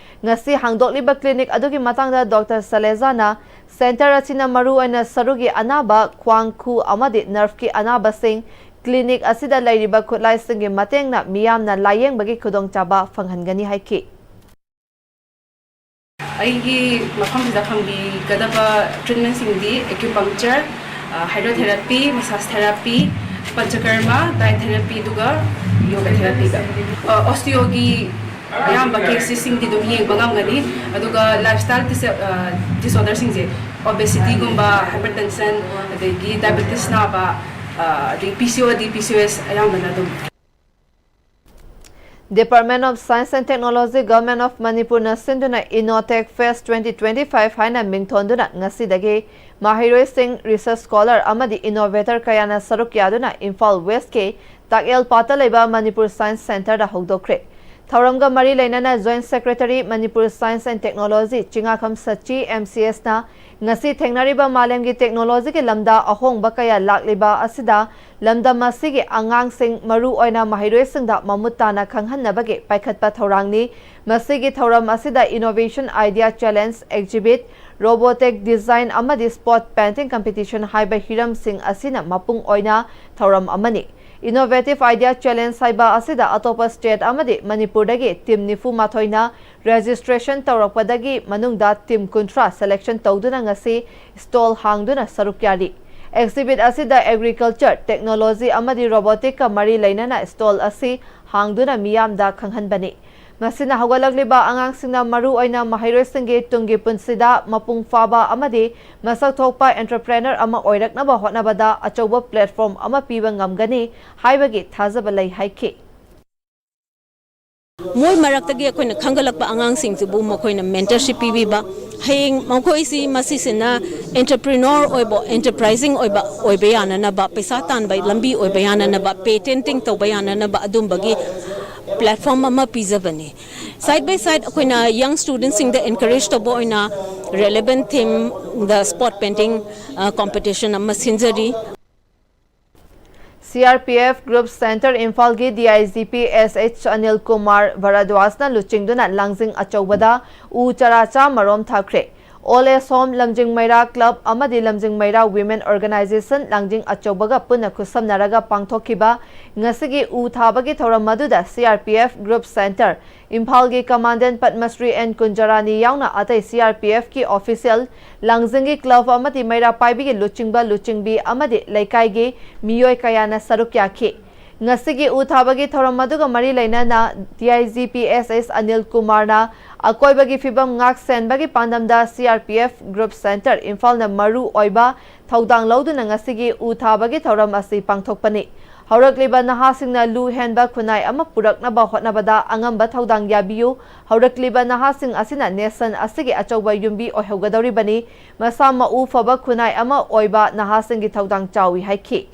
ꯉꯁꯤ ꯍꯥꯡꯗꯣꯛꯂꯤꯕ ꯀ꯭ꯂꯤꯅꯤꯛ ꯑꯗꯨꯒꯤ ꯃꯇꯥꯡꯗ ꯗꯣꯛꯇꯔ ꯁꯂꯦꯖꯥꯅ ꯁꯦꯟꯇꯔ ꯑꯁꯤꯅ ꯃꯔꯨꯑꯣꯏꯅ ꯁꯔꯨꯒꯤ ꯑꯅꯥꯕ, ꯈ꯭ꯋꯥꯡ ꯈꯨ ꯑꯃꯗꯤ ꯅꯔꯚꯀꯤ ꯑꯅꯥꯕꯁꯤꯡ ꯀ꯭ꯂꯤꯅꯤꯛ ꯑꯁꯤꯗ ꯂꯩꯔꯤꯕ ꯈꯨꯠꯂꯥꯏꯁꯤꯡꯒꯤ ꯃꯇꯦꯡꯅ ꯃꯤꯌꯥꯝꯅ ꯂꯥꯌꯦꯡꯕꯒꯤ ꯈꯨꯗꯣꯡꯆꯥꯕ ꯐꯪꯍꯟꯒꯅꯤ ꯍꯥꯏꯈꯤ꯫ ꯑꯩꯒꯤ ꯃꯐꯝꯁꯤꯗ ꯐꯪꯕꯤꯒꯗꯕ ꯇ꯭ꯔꯤꯠꯃꯦꯟꯁꯤꯡꯗꯤ ꯑꯦꯀ꯭ꯌꯨꯄꯪꯆꯔ, ꯍꯥꯏꯗ꯭ꯔꯣꯊꯦꯔꯥꯄꯤ, ꯃꯁꯥꯖ ꯊꯦꯔꯥꯄꯤ, ꯄꯟꯆꯀꯔꯃ, ꯗꯥꯏꯠ ꯊꯦꯔꯥꯄꯤ, ꯑꯗꯨꯒ ꯌꯣꯒ ꯊꯦꯔꯥꯄꯤꯒ꯫ ꯑꯣꯁꯇꯤꯌꯣꯒꯤ ꯑꯌꯥꯝꯕ ꯀꯦꯁꯦꯁꯁꯤꯡꯗꯤ ꯑꯗꯨꯝ ꯌꯦꯡꯕ ꯉꯝꯒꯅꯤ, ꯑꯗꯨꯒ ꯂꯥꯏꯐꯁ꯭ꯇꯥꯏꯜ ꯗꯤꯁꯑꯣꯔꯗꯔꯁꯤꯡꯁꯦ ꯑꯣꯕꯦꯁꯤꯇꯤꯒꯨꯝꯕ, ꯍꯥꯏꯄꯔꯇꯦꯟꯁꯟ, ꯑꯗꯒꯤ ꯗꯥꯏꯕꯦꯇꯤꯁ ꯅꯥꯕ, ꯑ, ꯑꯗꯒꯤ ꯄꯤ ꯁꯤ ꯑꯣ ꯗꯤ, ꯄꯤ ꯁꯤ ꯑꯣ ꯑꯦꯁ ꯑꯌꯥꯝꯕꯅ ꯑꯗꯨꯝ꯫ Department of Science and Technology, Government of ꯃꯅꯤꯄꯨꯔꯅ ꯁꯤꯟꯗꯨꯅ Innotech Fest twenty twenty-five ꯍꯥꯏꯅ ꯃꯤꯡꯊꯣꯟꯗꯨꯅ ꯉꯁꯤꯗꯒꯤ ꯃꯍꯩꯔꯣꯏꯁꯤꯡ, research scholar ꯑꯃꯗꯤ innovator ꯀꯌꯥꯅ ꯁꯔꯨꯛ ꯌꯥꯗꯨꯅ ꯏꯝꯐꯥꯜ ꯋꯦꯁꯀꯤ ꯇꯥꯛꯌꯦꯜ ꯄꯥꯠꯇ ꯂꯩꯕ ꯃꯅꯤꯄꯨꯔ Science Centreꯗ ꯍꯧꯗꯣꯛꯈ꯭ꯔꯦ꯫ ꯊꯧꯔꯝꯒ ꯃꯔꯤ ꯂꯩꯅꯅ Joint Secretary, Manipur Science and Technology, ꯆꯤꯉꯥꯈꯝ Shashi, M C Sꯅ ꯉꯁꯤ ꯊꯦꯡꯅꯔꯤꯕ ꯃꯥꯂꯦꯝꯒꯤ technologyꯒꯤ ꯂꯝꯗ ꯑꯍꯣꯡꯕ ꯀꯌꯥ ꯂꯥꯛꯂꯤꯕ ꯑꯁꯤꯗ ꯂꯝꯗꯝ ꯑꯁꯤꯒꯤ ꯑꯉꯥꯡꯁꯤꯡ, ꯃꯔꯨ ꯑꯣꯏꯅ ꯃꯍꯩꯔꯣꯏꯁꯤꯡꯗ ꯃꯃꯨꯠ ꯇꯥꯅ ꯈꯪꯍꯟꯅꯕꯒꯤ ꯄꯥꯏꯈꯠꯄ ꯊꯧꯔꯥꯡꯅꯤ꯫ ꯃꯁꯤꯒꯤ ꯊꯧꯔꯝ ꯑꯁꯤꯗ Innovation Idea Challenge, Exhibit, Robotic Design ꯑꯃꯗꯤ Spot Painting Competition ꯍꯥꯏꯕ ꯍꯤꯔꯝꯁꯤꯡ ꯑꯁꯤꯅ ꯃꯄꯨꯡ ꯑꯣꯏꯅ ꯊꯧꯔꯝ ꯑꯃꯅꯤ꯫ Innovative Idea Challenge ꯍꯥꯏꯕ ꯑꯁꯤꯗ ꯑꯇꯣꯞꯄ state ꯑꯃꯗꯤ ꯃꯅꯤꯄꯨꯔꯗꯒꯤ team ꯅꯤꯐꯨ ꯃꯥꯊꯣꯏꯅ registration ꯇꯧꯔꯛꯄꯗꯒꯤ ꯃꯅꯨꯡꯗ team ꯀꯨꯟꯊ꯭ꯔꯥ selection ꯇꯧꯗꯨꯅ ꯉꯁꯤ stall ꯍꯥꯡꯗꯨꯅ ꯁꯔꯨꯛ ꯌꯥꯔꯤ꯫ Exhibit ꯑꯁꯤꯗ agriculture, technology ꯑꯃꯗꯤ roboticꯀ ꯃꯔꯤ ꯂꯩꯅꯅ stall ꯑꯁꯤ ꯍꯥꯡꯗꯨꯅ ꯃꯤꯌꯥꯝꯗ ꯈꯪꯍꯟꯕꯅꯤ꯫ ꯃꯁꯤꯅ ꯍꯧꯒꯠꯂꯛꯂꯤꯕ ꯑꯉꯥꯡꯁꯤꯡꯅ, ꯃꯔꯨ ꯑꯣꯏꯅ ꯃꯍꯩꯔꯣꯏꯁꯤꯡꯒꯤ ꯇꯨꯡꯒꯤ ꯄꯨꯟꯁꯤꯗ ꯃꯄꯨꯡ ꯐꯥꯕ ꯑꯃꯗꯤ ꯃꯁꯛ ꯊꯣꯛꯄ entrepreneur ꯑꯃ ꯑꯣꯏꯔꯛꯅꯕ ꯍꯣꯠꯅꯕꯗ ꯑꯆꯧꯕ platform ꯑꯃ ꯄꯤꯕ ꯉꯝꯒꯅꯤ ꯍꯥꯏꯕꯒꯤ ꯊꯥꯖꯕ ꯂꯩ ꯍꯥꯏꯈꯤ꯫ ꯃꯣꯏ ꯃꯔꯛꯇꯒꯤ ꯑꯩꯈꯣꯏꯅ ꯈꯟꯒꯠꯂꯛꯄ ꯑꯉꯥꯡꯁꯤꯡꯁꯤꯕꯨ ꯃꯈꯣꯏꯅ mentorship ꯄꯤꯕꯤꯕ, ꯍꯌꯦꯡ ꯃꯈꯣꯏꯁꯤ ꯃꯁꯤꯁꯤꯅ entrepreneur ꯑꯣꯏꯕ, enterprising ꯑꯣꯏꯕ ꯑꯣꯏꯕ ꯌꯥꯅꯅꯕ, ꯄꯩꯁꯥ ꯇꯥꯟꯕ ꯂꯝꯕꯤ ꯑꯣꯏꯕ ꯌꯥꯅꯅꯕ, patenting ꯇꯧꯕ ꯌꯥꯅꯅꯕ ꯑꯗꯨꯝꯕꯒꯤ platform ꯑꯃ ꯄꯤꯖꯕꯅꯤ꯫ Side by side ꯑꯩꯈꯣꯏꯅ young studentꯁꯤꯡꯗ encourage ꯇꯧꯕ ꯑꯣꯏꯅ relevant themeꯗ spot painting, ꯑ, competition ꯑꯃ ꯁꯤꯟꯖꯔꯤ꯫ C R P F Group Center ꯏꯝꯐꯥꯜꯒꯤ D I G P S H Anil Kumar ꯚꯥꯔꯗ꯭ꯋꯥꯖꯅ ꯂꯨꯆꯤꯡꯗꯨꯅ ꯂꯥꯡꯖꯤꯡ ꯑꯆꯧꯕꯗ ꯎ ꯆꯥꯔꯥ ꯆꯥꯝꯃ ꯔꯣꯝ ꯊꯥꯈ꯭ꯔꯦ꯫ Old Age Home ꯂꯝꯖꯤꯡ ꯃꯩꯔꯥ Club ꯑꯃꯗꯤ ꯂꯝꯖꯤꯡ ꯃꯩꯔꯥ Women Organization ꯂꯥꯡꯖꯤꯡ ꯑꯆꯧꯕꯒ ꯄꯨꯟꯅ ꯈꯨꯠꯁꯝꯅꯔꯒ ꯄꯥꯡꯊꯣꯛꯈꯤꯕ ꯉꯁꯤꯒꯤ ꯎ ꯊꯥꯕꯒꯤ ꯊꯧꯔꯝ ꯑꯗꯨꯗ C R P F Group Center ꯏꯝꯐꯥꯜꯒꯤ Commandant ꯄꯗꯃꯁ꯭ꯔꯤ N ꯀꯨꯟꯖꯔꯥꯅꯤ ꯌꯥꯎꯅ ꯑꯇꯩ C R P Fꯀꯤ official, ꯂꯥꯡꯖꯤꯡꯒꯤ club ꯑꯃꯗꯤ ꯃꯩꯔꯥ ꯄꯥꯏꯕꯤꯒꯤ ꯂꯨꯆꯤꯡꯕ ꯂꯨꯆꯤꯡꯕꯤ ꯑꯃꯗꯤ ꯂꯩꯀꯥꯏꯒꯤ ꯃꯤꯑꯣꯏ ꯀꯌꯥꯅ ꯁꯔꯨꯛ ꯌꯥꯈꯤ꯫ ꯉꯁꯤꯒꯤ ꯎ ꯊꯥꯕꯒꯤ ꯊꯧꯔꯝ ꯑꯗꯨꯒ ꯃꯔꯤ ꯂꯩꯅꯅ D I G P S S Anil ꯀꯨꯃꯥꯔꯅ ꯑꯀꯣꯏꯕꯒꯤ ꯐꯤꯕꯝ ꯉꯥꯛ ꯁꯦꯟꯕꯒꯤ ꯄꯥꯟꯗꯝꯗ C R P F Group Center ꯏꯝꯐꯥꯜꯅ ꯃꯔꯨ ꯑꯣꯏꯕ ꯊꯧꯗꯥꯡ ꯂꯧꯗꯨꯅ ꯉꯁꯤꯒꯤ ꯎ ꯊꯥꯕꯒꯤ ꯊꯧꯔꯝ ꯑꯁꯤ ꯄꯥꯡꯊꯣꯛꯄꯅꯤ꯫ ꯍꯧꯔꯛꯂꯤꯕ ꯅꯍꯥꯁꯤꯡꯅ ꯂꯨ ꯍꯦꯟꯕ ꯈꯨꯟꯅꯥꯏ ꯑꯃ ꯄꯨꯔꯛꯅꯕ ꯍꯣꯠꯅꯕꯗ ꯑꯉꯝꯕ ꯊꯧꯗꯥꯡ ꯌꯥꯕꯤꯌꯨ꯫ ꯍꯧꯔꯛꯂꯤꯕ ꯅꯍꯥꯁꯤꯡ ꯑꯁꯤꯅ nation ꯑꯁꯤꯒꯤ ꯑꯆꯧꯕ ꯌꯨꯝꯕꯤ ꯑꯣꯏꯍꯧꯒꯗꯧꯔꯤꯕꯅꯤ꯫ ꯃꯁꯥ ꯃꯎ ꯐꯕ ꯈꯨꯟꯅꯥꯏ ꯑꯃ ꯑꯣꯏꯕ ꯅꯍꯥꯁꯤꯡꯒꯤ ꯊꯧꯗꯥꯡ ꯆꯥꯎꯏ ꯍꯥꯏꯈꯤ꯫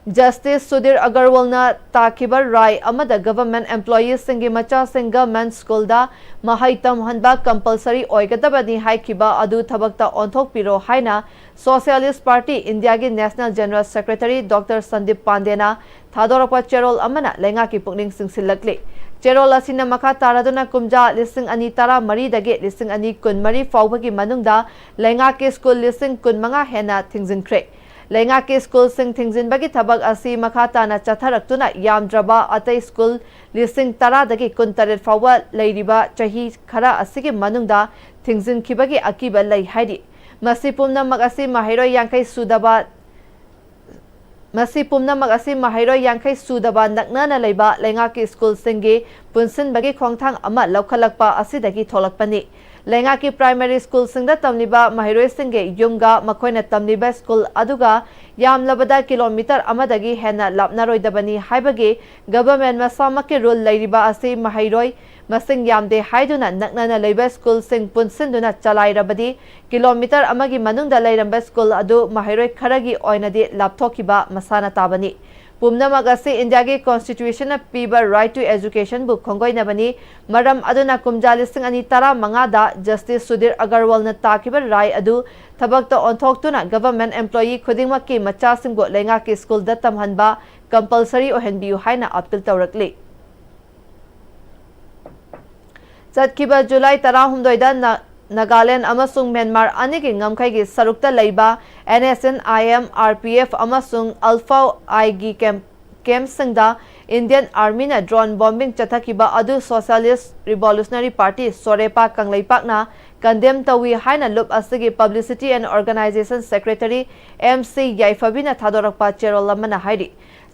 Justice ꯁꯨꯙꯤꯔ ꯑꯒꯔꯋꯥꯜꯅ ꯇꯥꯈꯤꯕ ꯔꯥꯏ ꯑꯃꯗ government employeeꯁꯤꯡꯒꯤ ꯃꯆꯥꯁꯤꯡ government schoolꯗ ꯃꯍꯩ ꯇꯝꯍꯟꯕ compulsory ꯑꯣꯏꯒꯗꯕꯅꯤ ꯍꯥꯏꯈꯤꯕ ꯑꯗꯨ ꯊꯕꯛꯇ ꯑꯣꯟꯊꯣꯛꯄꯤꯔꯣ ꯍꯥꯏꯅ Socialist Party Indiaꯒꯤ National General Secretary Doctor Sandeep ꯄꯥꯟꯗꯦꯅ ꯊꯥꯗꯣꯔꯛꯄ ꯆꯦꯔꯣꯜ ꯑꯃꯅ ꯂꯩꯉꯥꯛꯀꯤ ꯄꯨꯛꯅꯤꯡ ꯆꯤꯡꯁꯤꯜꯂꯛꯂꯤ꯫ ꯆꯦꯔꯣꯜ ꯑꯁꯤꯅ ꯃꯈꯥ ꯇꯥꯔꯗꯨꯅ ꯀꯨꯝꯖꯥ ꯂꯤꯁꯤꯡ ꯑꯅꯤ ꯇꯔꯥꯃꯔꯤꯗꯒꯤ ꯂꯤꯁꯤꯡ ꯑꯅꯤ ꯀꯨꯟꯃꯔꯤ ꯐꯥꯎꯕꯒꯤ ꯃꯅꯨꯡꯗ ꯂꯩꯉꯥꯛꯀꯤ school ꯂꯤꯁꯤꯡ ꯀꯨꯟꯃꯉꯥ ꯍꯦꯟꯅ ꯊꯤꯡꯖꯤꯟꯈ꯭ꯔꯦ꯫ ꯂꯩꯉꯥꯛꯀꯤ schoolꯁꯤꯡ ꯊꯤꯡꯖꯤꯟꯕꯒꯤ ꯊꯕꯛ ꯑꯁꯤ ꯃꯈꯥ ꯇꯥꯅ ꯆꯠꯊꯔꯛꯇꯨꯅ ꯌꯥꯝꯗ꯭ꯔꯕ ꯑꯇꯩ school ꯂꯤꯁꯤꯡ ꯇꯔꯥꯗꯒꯤ ꯀꯨꯟꯇꯔꯦꯠ ꯐꯥꯎꯕ ꯂꯩꯔꯤꯕ ꯆꯍꯤ ꯈꯔ ꯑꯁꯤꯒꯤ ꯃꯅꯨꯡꯗ ꯊꯤꯡꯖꯤꯟꯈꯤꯕꯒꯤ ꯑꯀꯤꯕ ꯂꯩ ꯍꯥꯏꯔꯤ꯫ ꯃꯁꯤ ꯄꯨꯝꯅꯃꯛ ꯑꯁꯤ ꯃꯍꯩꯔꯣꯏ ꯌꯥꯡꯈꯩ ꯁꯨꯗꯕ ꯃꯁꯤ ꯄꯨꯝꯅꯃꯛ ꯑꯁꯤ ꯃꯍꯩꯔꯣꯏ ꯌꯥꯡꯈꯩ ꯁꯨꯗꯕ ꯅꯛꯅꯅ ꯂꯩꯕ ꯂꯩꯉꯥꯛꯀꯤ schoolꯁꯤꯡꯒꯤ ꯄꯨꯟꯁꯤꯟꯕꯒꯤ ꯈꯣꯡꯊꯥꯡ ꯑꯃ ꯂꯧꯈꯠꯂꯛꯄ ꯑꯁꯤꯗꯒꯤ ꯊꯣꯛꯂꯛꯄꯅꯤ꯫ ꯂꯩꯉꯥꯛꯀꯤ primary schoolꯁꯤꯡꯗ ꯇꯝꯂꯤꯕ ꯃꯍꯩꯔꯣꯏꯁꯤꯡꯒꯤ ꯌꯨꯝꯒ ꯃꯈꯣꯏꯅ ꯇꯝꯂꯤꯕ school ꯑꯗꯨꯒ ꯌꯥꯝꯂꯕꯗ kilometre ꯑꯃꯗꯒꯤ ꯍꯦꯟꯅ ꯂꯥꯞꯅꯔꯣꯏꯗꯕꯅꯤ ꯍꯥꯏꯕꯒꯤ government ꯃꯁꯥꯃꯛꯀꯤ rule ꯂꯩꯔꯤꯕ ꯑꯁꯤ ꯃꯍꯩꯔꯣꯏ ꯃꯁꯤꯡ ꯌꯥꯝꯗꯦ ꯍꯥꯏꯗꯨꯅ ꯅꯛꯅꯅ ꯂꯩꯕ schoolꯁꯤꯡ ꯄꯨꯟꯁꯤꯟꯗꯨꯅ ꯆꯂꯥꯏꯔꯕꯗꯤ kilometre ꯑꯃꯒꯤ ꯃꯅꯨꯡꯗ ꯂꯩꯔꯝꯕ school ꯑꯗꯨ ꯃꯍꯩꯔꯣꯏ ꯈꯔꯒꯤ ꯑꯣꯏꯅꯗꯤ ꯂꯥꯞꯊꯣꯛꯈꯤꯕ ꯃꯁꯥꯅ ꯇꯥꯕꯅꯤ꯫ ꯄꯨꯝꯅꯃꯛ ꯑꯁꯤ Indiaꯒꯤ Constitutionꯅ ꯄꯤꯕ right to educationꯕꯨ ꯈꯣꯡꯒꯣꯏꯅꯕꯅꯤ꯫ ꯃꯔꯝ ꯑꯗꯨꯅ ꯀꯨꯝꯖꯥ ꯂꯤꯁꯤꯡ ꯑꯅꯤ ꯇꯔꯥꯃꯉꯥꯗ Justice ꯁꯨꯙꯤꯔ ꯑꯒꯔꯋꯥꯜꯅ ꯇꯥꯈꯤꯕ ꯔꯥꯏ ꯑꯗꯨ ꯊꯕꯛꯇ ꯑꯣꯟꯊꯣꯛꯇꯨꯅ government employee ꯈꯨꯗꯤꯡꯃꯛꯀꯤ ꯃꯆꯥꯁꯤꯡꯕꯨ ꯂꯩꯉꯥꯛꯀꯤ schoolꯗ ꯇꯝꯍꯟꯕ compulsory ꯑꯣꯏꯍꯟꯕꯤꯌꯨ ꯍꯥꯏꯅ appeal ꯇꯧꯔꯛꯂꯤ꯫ ꯆꯠꯈꯤꯕ July ꯇꯔꯥꯍꯨꯝꯗꯣꯏꯗ ꯅ-, ꯅꯥꯒꯥꯂꯦꯟꯗ ꯑꯃꯁꯨꯡ ꯃ꯭ꯌꯥꯟꯃꯥꯔ ꯑꯅꯤꯒꯤ ꯉꯝꯈꯩꯒꯤ ꯁꯔꯨꯛꯇ ꯂꯩꯕ N S N I M, R P F ꯑꯃꯁꯨꯡ ULFA-I ꯒꯤ camp, campꯁꯤꯡꯗ Indian Armyꯅ drone bombing ꯆꯠꯊꯈꯤꯕ ꯑꯗꯨ Socialist Revolutionary Party, SOREPA ꯀꯪꯂꯩꯄꯥꯛꯅ condemn ꯇꯧꯏ ꯍꯥꯏꯅ ꯂꯨꯞ ꯑꯁꯤꯒꯤ Publicity and Organization Secretary M C ꯌꯥꯏꯐꯕꯤꯅ ꯊꯥꯗꯣꯔꯛꯄ ꯆꯦꯔꯣꯜ ꯑꯃꯅ ꯍꯥꯏꯔꯤ꯫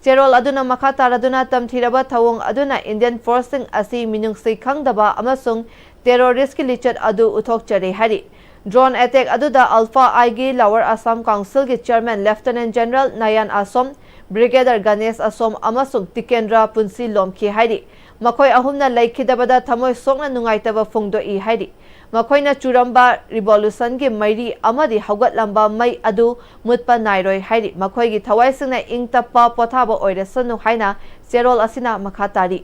ꯆꯦꯔꯣꯜ ꯑꯗꯨꯅ ꯃꯈꯥ ꯇꯥꯔꯗꯨꯅ ꯇꯝꯊꯤꯔꯕ ꯊꯧꯑꯣꯡ ꯑꯗꯨꯅ Indian force ꯁꯤꯡ ꯑꯁꯤ ꯃꯤꯅꯨꯡꯁꯤ ꯈꯪꯗꯕ ꯑꯃꯁꯨꯡ terrorist ꯀꯤ ꯂꯤꯆꯠ ꯑꯗꯨ ꯎꯠꯊꯣꯛꯆꯔꯦ ꯍꯥꯏꯔꯤ꯫ Drone attack ꯑꯗꯨꯗ Alpha I ꯒꯤ Lower Assam Council ꯒꯤ Chairman Lieutenant General ꯅꯌꯟ ꯑꯁꯣꯝ, Brigadier ꯒꯅꯦꯁ ꯑꯁꯣꯝ ꯑꯃꯁꯨꯡ ꯇꯤꯀꯦꯟꯗ꯭ꯔ ꯄꯨꯟꯁꯤ ꯂꯣꯝꯈꯤ ꯍꯥꯏꯔꯤ꯫ ꯃꯈꯣꯏ ꯑꯍꯨꯝꯅ ꯂꯩꯈꯤꯗꯕꯗ ꯊꯃꯣꯏ ꯁꯣꯛꯅ ꯅꯨꯡꯉꯥꯏꯇꯕ ꯐꯣꯡꯗꯣꯛꯏ ꯍꯥꯏꯔꯤ꯫ ꯃꯈꯣꯏꯅ ꯆꯨꯔꯝꯕ revolution ꯒꯤ ꯃꯩꯔꯤ ꯑꯃꯗꯤ ꯍꯧꯒꯠꯂꯝꯕ ꯃꯩ ꯑꯗꯨ ꯃꯨꯠꯄ ꯅꯥꯏꯔꯣꯏ ꯍꯥꯏꯔꯤ꯫ ꯃꯈꯣꯏꯒꯤ ꯊꯋꯥꯏꯁꯤꯡꯅ ꯏꯪ ꯇꯞꯄ ꯄꯣꯊꯥꯕ ꯑꯣꯏꯔꯁꯅꯨ ꯍꯥꯏꯅ ꯆꯦꯔꯣꯜ ꯑꯁꯤꯅ ꯃꯈꯥ ꯇꯥꯔꯤ꯫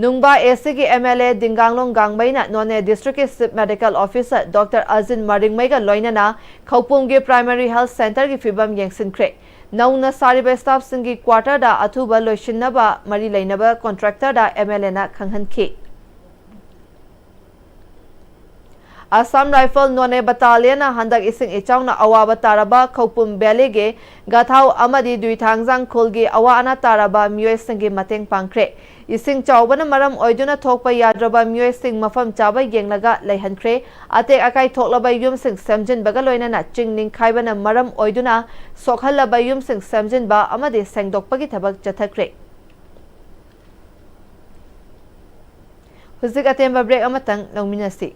ꯅꯨꯡꯕꯥ A C ꯒꯤ M L A ꯗꯤꯡꯒꯥꯡꯂꯣꯡ ꯒꯥꯡꯃꯩꯅ Noney district ꯀꯤ Chief Medical Officer Doctor ꯑꯖꯤꯟ ꯃꯔꯤꯡꯃꯩꯒ ꯂꯣꯏꯅꯅ ꯈꯧꯄꯨꯝꯒꯤ Primary Health Center ꯒꯤ ꯐꯤꯚꯝ ꯌꯦꯡꯁꯤꯟꯈ꯭ꯔꯦ꯫ ꯅꯧꯅ ꯁꯥꯔꯤꯕ staff ꯁꯤꯡꯒꯤ quarter ꯗ ꯑꯊꯨꯕ ꯂꯣꯏꯁꯤꯟꯅꯕ ꯃꯔꯤ ꯂꯩꯅꯕ contractor the M L A ꯅ ꯈꯪꯍꯟꯈꯤ꯫ Assam Rifle ꯅꯣꯅꯦ Battalion ꯅ ꯍꯟꯗꯛ ꯏꯁꯤꯡ ꯏꯆꯥꯎꯅ ꯑꯋꯥꯕ ꯇꯥꯔꯕ ꯈꯧꯄꯨꯝ Valley ꯒꯤ ꯒꯊꯥꯎ ꯑꯃꯗꯤ ꯗꯨꯏꯊꯥꯡꯖꯥꯡ ꯈꯨꯜꯒꯤ ꯑꯋꯥ ꯑꯅꯥ ꯇꯥꯔꯕ ꯃꯤꯑꯣꯏꯁꯤꯡꯒꯤ ꯃꯇꯦꯡ ꯄꯥꯡꯈ꯭ꯔꯦ꯫ ꯏꯁꯤꯡ ꯆꯥꯎꯕꯅ ꯃꯔꯝ ꯑꯣꯏꯗꯨꯅ ꯊꯣꯛꯄ ꯌꯥꯗ꯭ꯔꯕ ꯃꯤꯑꯣꯏꯁꯤꯡ ꯃꯐꯝ ꯆꯥꯕ ꯌꯦꯡꯂꯒ ꯂꯩꯍꯟꯈ꯭ꯔꯦ꯫ ꯑꯇꯦꯛ ꯑꯀꯥꯏ ꯊꯣꯛꯂꯕ ꯌꯨꯝꯁꯤꯡ ꯁꯦꯝꯖꯤꯟꯕꯒ ꯂꯣꯏꯅꯅ ꯆꯤꯡ ꯅꯤꯡꯈꯥꯏꯕꯅ ꯃꯔꯝ ꯑꯣꯏꯗꯨꯅ ꯁꯣꯛꯍꯜꯂꯕ ꯌꯨꯝꯁꯤꯡ ꯁꯦꯝꯖꯤꯟꯕ ꯑꯃꯗꯤ ꯁꯦꯡꯗꯣꯛꯄꯒꯤ ꯊꯕꯛ ꯆꯠꯊꯈ꯭ꯔꯦ꯫ ꯍꯧꯖꯤꯛ ꯑꯇꯦꯟꯕ break ꯑꯃꯇꯪ ꯂꯧꯃꯤꯟꯅꯁꯤ꯫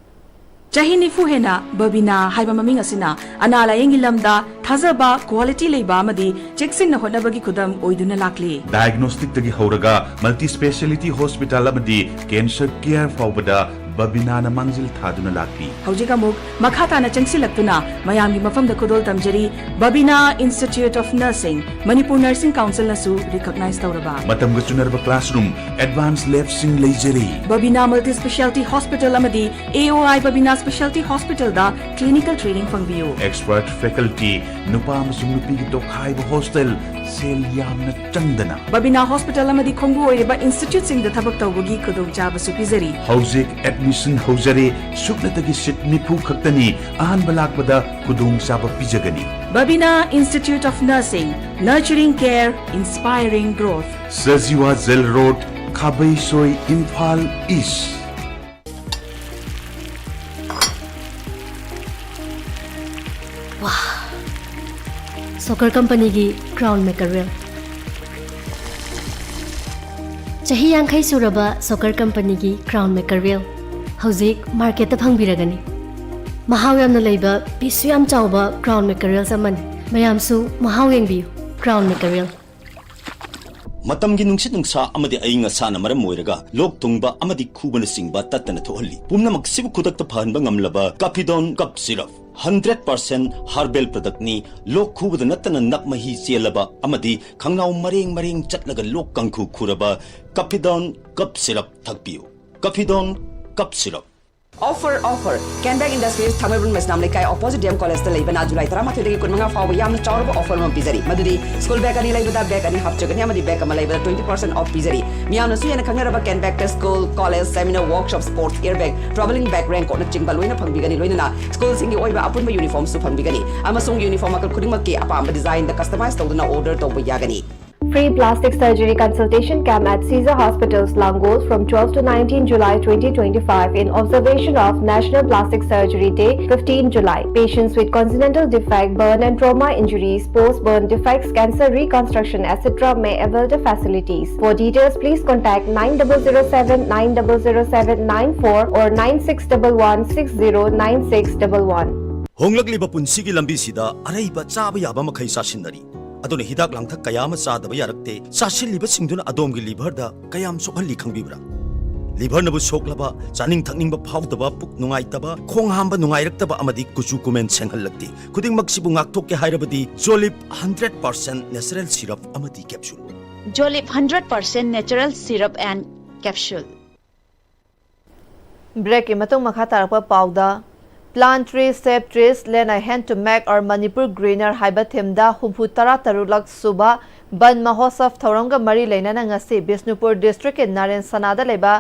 ꯆꯍꯤ ꯅꯤꯐꯨ ꯍꯦꯟꯅ ꯕꯕꯤꯅꯥ ꯍꯥꯏꯕ ꯃꯃꯤꯡ ꯑꯁꯤꯅ ꯑꯅꯥ ꯂꯥꯌꯦꯡꯒꯤ ꯂꯝꯗ ꯊꯥꯖꯕ, quality ꯂꯩꯕ ꯑꯃꯗꯤ ꯆꯦꯛꯁꯤꯟꯅ ꯍꯣꯠꯅꯕꯒꯤ ꯈꯨꯗꯝ ꯑꯣꯏꯗꯨꯅ ꯂꯥꯛꯂꯤ꯫ Diagnostic ꯇꯒꯤ ꯍꯧꯔꯒ multi speciality hospital ꯑꯃꯗꯤ cancer care ꯐꯥꯎꯕꯗ ꯕꯕꯤꯅꯥꯅ ꯃꯥꯡꯖꯤꯜ ꯊꯥꯗꯨꯅ ꯂꯥꯛꯂꯤ꯫ ꯍꯧꯖꯤꯛ ꯑꯃꯨꯛ ꯃꯈꯥ ꯇꯥꯅ ꯆꯪꯁꯤꯜꯂꯛꯇꯨꯅ ꯃꯌꯥꯝꯒꯤ ꯃꯐꯝꯗ ꯈꯨꯗꯣꯜ ꯇꯝꯖꯔꯤ Babina Institute of Nursing, Manipur Nursing Council ꯅꯁꯨ recognize ꯇꯧꯔꯕ꯫ ꯃꯇꯝꯒ ꯆꯨꯅꯔꯕ classroom, advanced lab ꯁꯤꯡ ꯂꯩꯖꯔꯤ꯫ Babina Multi Speciality Hospital ꯑꯃꯗꯤ A O I Babina Speciality Hospital the clinical training ꯐꯪꯕꯤꯌꯨ꯫ Expert faculty, ꯅꯨꯄꯥ ꯑꯃꯁꯨꯡ ꯅꯨꯄꯤꯒꯤ ꯇꯣꯈꯥꯏꯕ hostel, ꯁꯦꯜ ꯌꯥꯝꯅ ꯆꯪꯗꯅ꯫ Babina Hospital ꯑꯃꯗꯤ ꯈꯣꯡꯕꯨ ꯑꯣꯏꯔꯤꯕ institute ꯁꯤꯡꯗ ꯊꯕꯛ ꯇꯧꯕꯒꯤ ꯈꯨꯗꯣꯡꯆꯥꯕꯁꯨ ꯄꯤꯖꯔꯤ꯫ ꯍꯧꯖꯤꯛ admission ꯍꯧꯖꯔꯦ, ꯁꯨꯞꯅꯇꯒꯤ seat ꯅꯤꯐꯨ ꯈꯛꯇꯅꯤ, ꯑꯍꯥꯟꯕ ꯂꯥꯛꯄꯗ ꯈꯨꯗꯣꯡꯆꯥꯕ ꯄꯤꯖꯒꯅꯤ꯫ Babina Institute of Nursing, nurturing care, inspiring growth. Sajiwa Jail Road, Khabeisoi, Imphal East. Soccer ꯀꯝꯄꯅꯤꯒꯤ ꯀ꯭ꯔꯥꯎꯟ ꯃꯦꯀꯔꯦꯜ꯫ ꯆꯍꯤ ꯌꯥꯡꯈꯩ ꯁꯨꯔꯕ ꯁꯣꯀꯔ ꯀꯝꯄꯅꯤꯒꯤ ꯀ꯭ꯔꯥꯎꯟ ꯃꯦꯀꯔꯦꯜ ꯍꯧꯖꯤꯛ ꯃꯥꯔꯀꯦꯠꯇ ꯐꯪꯕꯤꯔꯒꯅꯤ꯫ ꯃꯍꯥꯎ ꯌꯥꯝꯅ ꯂꯩꯕ, ꯄꯤꯁꯁꯨ ꯌꯥꯝ ꯆꯥꯎꯕ ꯀ꯭ꯔꯥꯎꯟ ꯃꯦꯀꯔꯦꯜꯁ ꯑꯃꯅꯤ꯫ ꯃꯌꯥꯝꯁꯨ ꯃꯍꯥꯎ ꯌꯦꯡꯕꯤꯌꯨ꯫ ꯀ꯭ꯔꯥꯎꯟ ꯃꯦꯀꯔꯦꯜ꯫ ꯃꯇꯝꯒꯤ ꯅꯨꯡꯁꯤꯠ ꯅꯨꯡꯁꯥ ꯑꯃꯗꯤ ꯑꯏꯪ ꯑꯁꯥꯅ ꯃꯔꯝ ꯑꯣꯏꯔꯒ ꯂꯣꯛ ꯊꯨꯡꯕ ꯑꯃꯗꯤ ꯈꯨꯕꯅꯆꯤꯡꯕ ꯇꯠꯇꯅ ꯊꯣꯛꯍꯜꯂꯤ꯫ ꯄꯨꯝꯅꯃꯛꯁꯤꯕꯨ ꯈꯨꯗꯛꯇ ꯐꯍꯟꯕ ꯉꯝꯂꯕ ꯀꯥꯐꯤꯗꯣꯟ cough syrup. Hundred percent herbal ꯄ꯭ꯔꯗꯛꯅꯤ꯫ ꯂꯣꯛ ꯈꯨꯕꯗ ꯅꯠꯇꯅ ꯅꯞ ꯃꯍꯤ ꯆꯦꯜꯂꯕ ꯑꯃꯗꯤ ꯈꯪꯅꯥꯎ ꯃꯔꯦꯡ ꯃꯔꯦꯡ ꯆꯠꯂꯒ ꯂꯣꯛ ꯀꯥꯡꯈꯨ ꯈꯨꯔꯕ ꯀꯥꯐꯤꯗꯣꯟ ꯀꯞ ꯁꯤꯔꯞ ꯊꯛꯄꯤꯌꯨ꯫ ꯀꯥꯐꯤꯗꯣꯟ cough syrup. Offer, offer! Can Bag Industries, Thangmeiband Meisnam ꯂꯩꯀꯥꯏ, opposite D M College ꯇ ꯂꯩꯕꯅ July ꯇꯔꯥꯃꯥꯊꯣꯏꯗꯒꯤ ꯀꯨꯟꯃꯉꯥ ꯐꯥꯎꯕ ꯌꯥꯝꯅ ꯆꯥꯎꯔꯕ offer ꯑꯃ ꯄꯤꯖꯔꯤ, ꯃꯗꯨꯗꯤ school bag ꯑꯅꯤ ꯂꯩꯕꯗ bag ꯑꯅꯤ ꯍꯥꯞꯆꯒꯅꯤ ꯑꯃꯗꯤ bag ꯑꯃ ꯂꯩꯕꯗ twenty percent off ꯄꯤꯖꯔꯤ꯫ ꯃꯤꯌꯥꯝꯅꯁꯨ ꯍꯦꯟꯅ ꯈꯪꯅꯔꯕ Can Bag ꯇ school, college, seminar, workshop, sports gear bag, travelling bag, raincoat ꯅꯆꯤꯡꯕ ꯂꯣꯏꯅ ꯐꯪꯕꯤꯒꯅꯤ꯫ ꯂꯣꯏꯅꯅ school ꯁꯤꯡꯒꯤ ꯑꯣꯏꯕ ꯑꯄꯨꯟꯕ uniform ꯁꯨ ꯐꯪꯕꯤꯒꯅꯤ ꯑꯃꯁꯨꯡ uniform ꯃꯈꯜ ꯈꯨꯗꯤꯡꯃꯛꯀꯤ ꯑꯄꯥꯝꯕ design ꯗ customize ꯇꯧꯗꯨꯅ order ꯇꯧꯕ ꯌꯥꯒꯅꯤ꯫ Free plastic surgery consultation camp at Caesar Hospitals, Langol, from twelve to nineteen July twenty twenty-five, in observation of National Plastic Surgery Day, fifteen July. Patients with congenital defect, burn and trauma injuries, post-burn defects, cancer reconstruction, et cetera may avail the facilities. For details, please contact nine double zero seven nine double zero seven nine four or nine six double one six zero nine six double one. ꯍꯣꯡꯂꯛꯂꯤꯕ ꯄꯨꯟꯁꯤꯒꯤ ꯂꯝꯕꯤꯁꯤꯗ ꯑꯔꯩꯕ ꯆꯥꯕ ꯌꯥꯕ ꯃꯈꯩ ꯆꯥꯁꯤꯟꯅꯔꯤ꯫ ꯑꯗꯨꯅ ꯍꯤꯗꯥꯛ ꯂꯥꯡꯊꯛ ꯀꯌꯥ ꯑꯃ ꯆꯥꯗꯕ ꯌꯥꯔꯛꯇꯦ꯫ ꯆꯥꯁꯤꯜꯂꯤꯕꯁꯤꯡꯗꯨꯅ ꯑꯗꯣꯝꯒꯤ liver ꯗ ꯀꯌꯥꯝ ꯁꯣꯛꯍꯜꯂꯤ ꯈꯪꯕꯤꯕ꯭ꯔꯥ? Liver ꯅꯕꯨ ꯁꯣꯛꯂꯕ, ꯆꯥꯅꯤꯡ ꯊꯛꯅꯤꯡꯕ ꯐꯥꯎꯗꯕ, ꯄꯨꯛ ꯅꯨꯡꯉꯥꯏꯇꯕ, ꯈꯣꯡ ꯍꯥꯝꯕ ꯅꯨꯡꯉꯥꯏꯔꯛꯇꯕ ꯑꯃꯗꯤ ꯀꯨꯆꯨ ꯀꯨꯃꯦꯟ ꯁꯦꯡꯍꯜꯂꯛꯇꯦ꯫ ꯈꯨꯗꯤꯡꯃꯛꯁꯤꯕꯨ ꯉꯥꯛꯊꯣꯛꯀꯦ ꯍꯥꯏꯔꯕꯗꯤ Jolib hundred percent natural syrup ꯑꯃꯗꯤ capsule꯫ Jolib hundred percent natural syrup and capsule꯫ Break ꯀꯤ ꯃꯇꯨꯡ ꯃꯈꯥ ꯇꯥꯔꯛꯄ ꯄꯥꯎꯗ, Plant Trees, Save Trees, Lend a Hand to Make Our Manipur Greener ꯍꯥꯏꯕ theme ꯗ ꯍꯨꯝꯐꯨ ꯇꯔꯥ ꯇꯔꯨꯛ ꯂꯛ ꯁꯨꯕ ꯕꯟ ꯃꯍꯣꯠꯁꯕ ꯊꯧꯔꯝꯒ ꯃꯔꯤ ꯂꯩꯅꯅ ꯉꯁꯤ ꯕꯤꯁꯅꯨꯄꯨꯔ district ꯀꯤ ꯅꯥꯔꯦꯟ ꯁꯅꯥꯗ ꯂꯩꯕ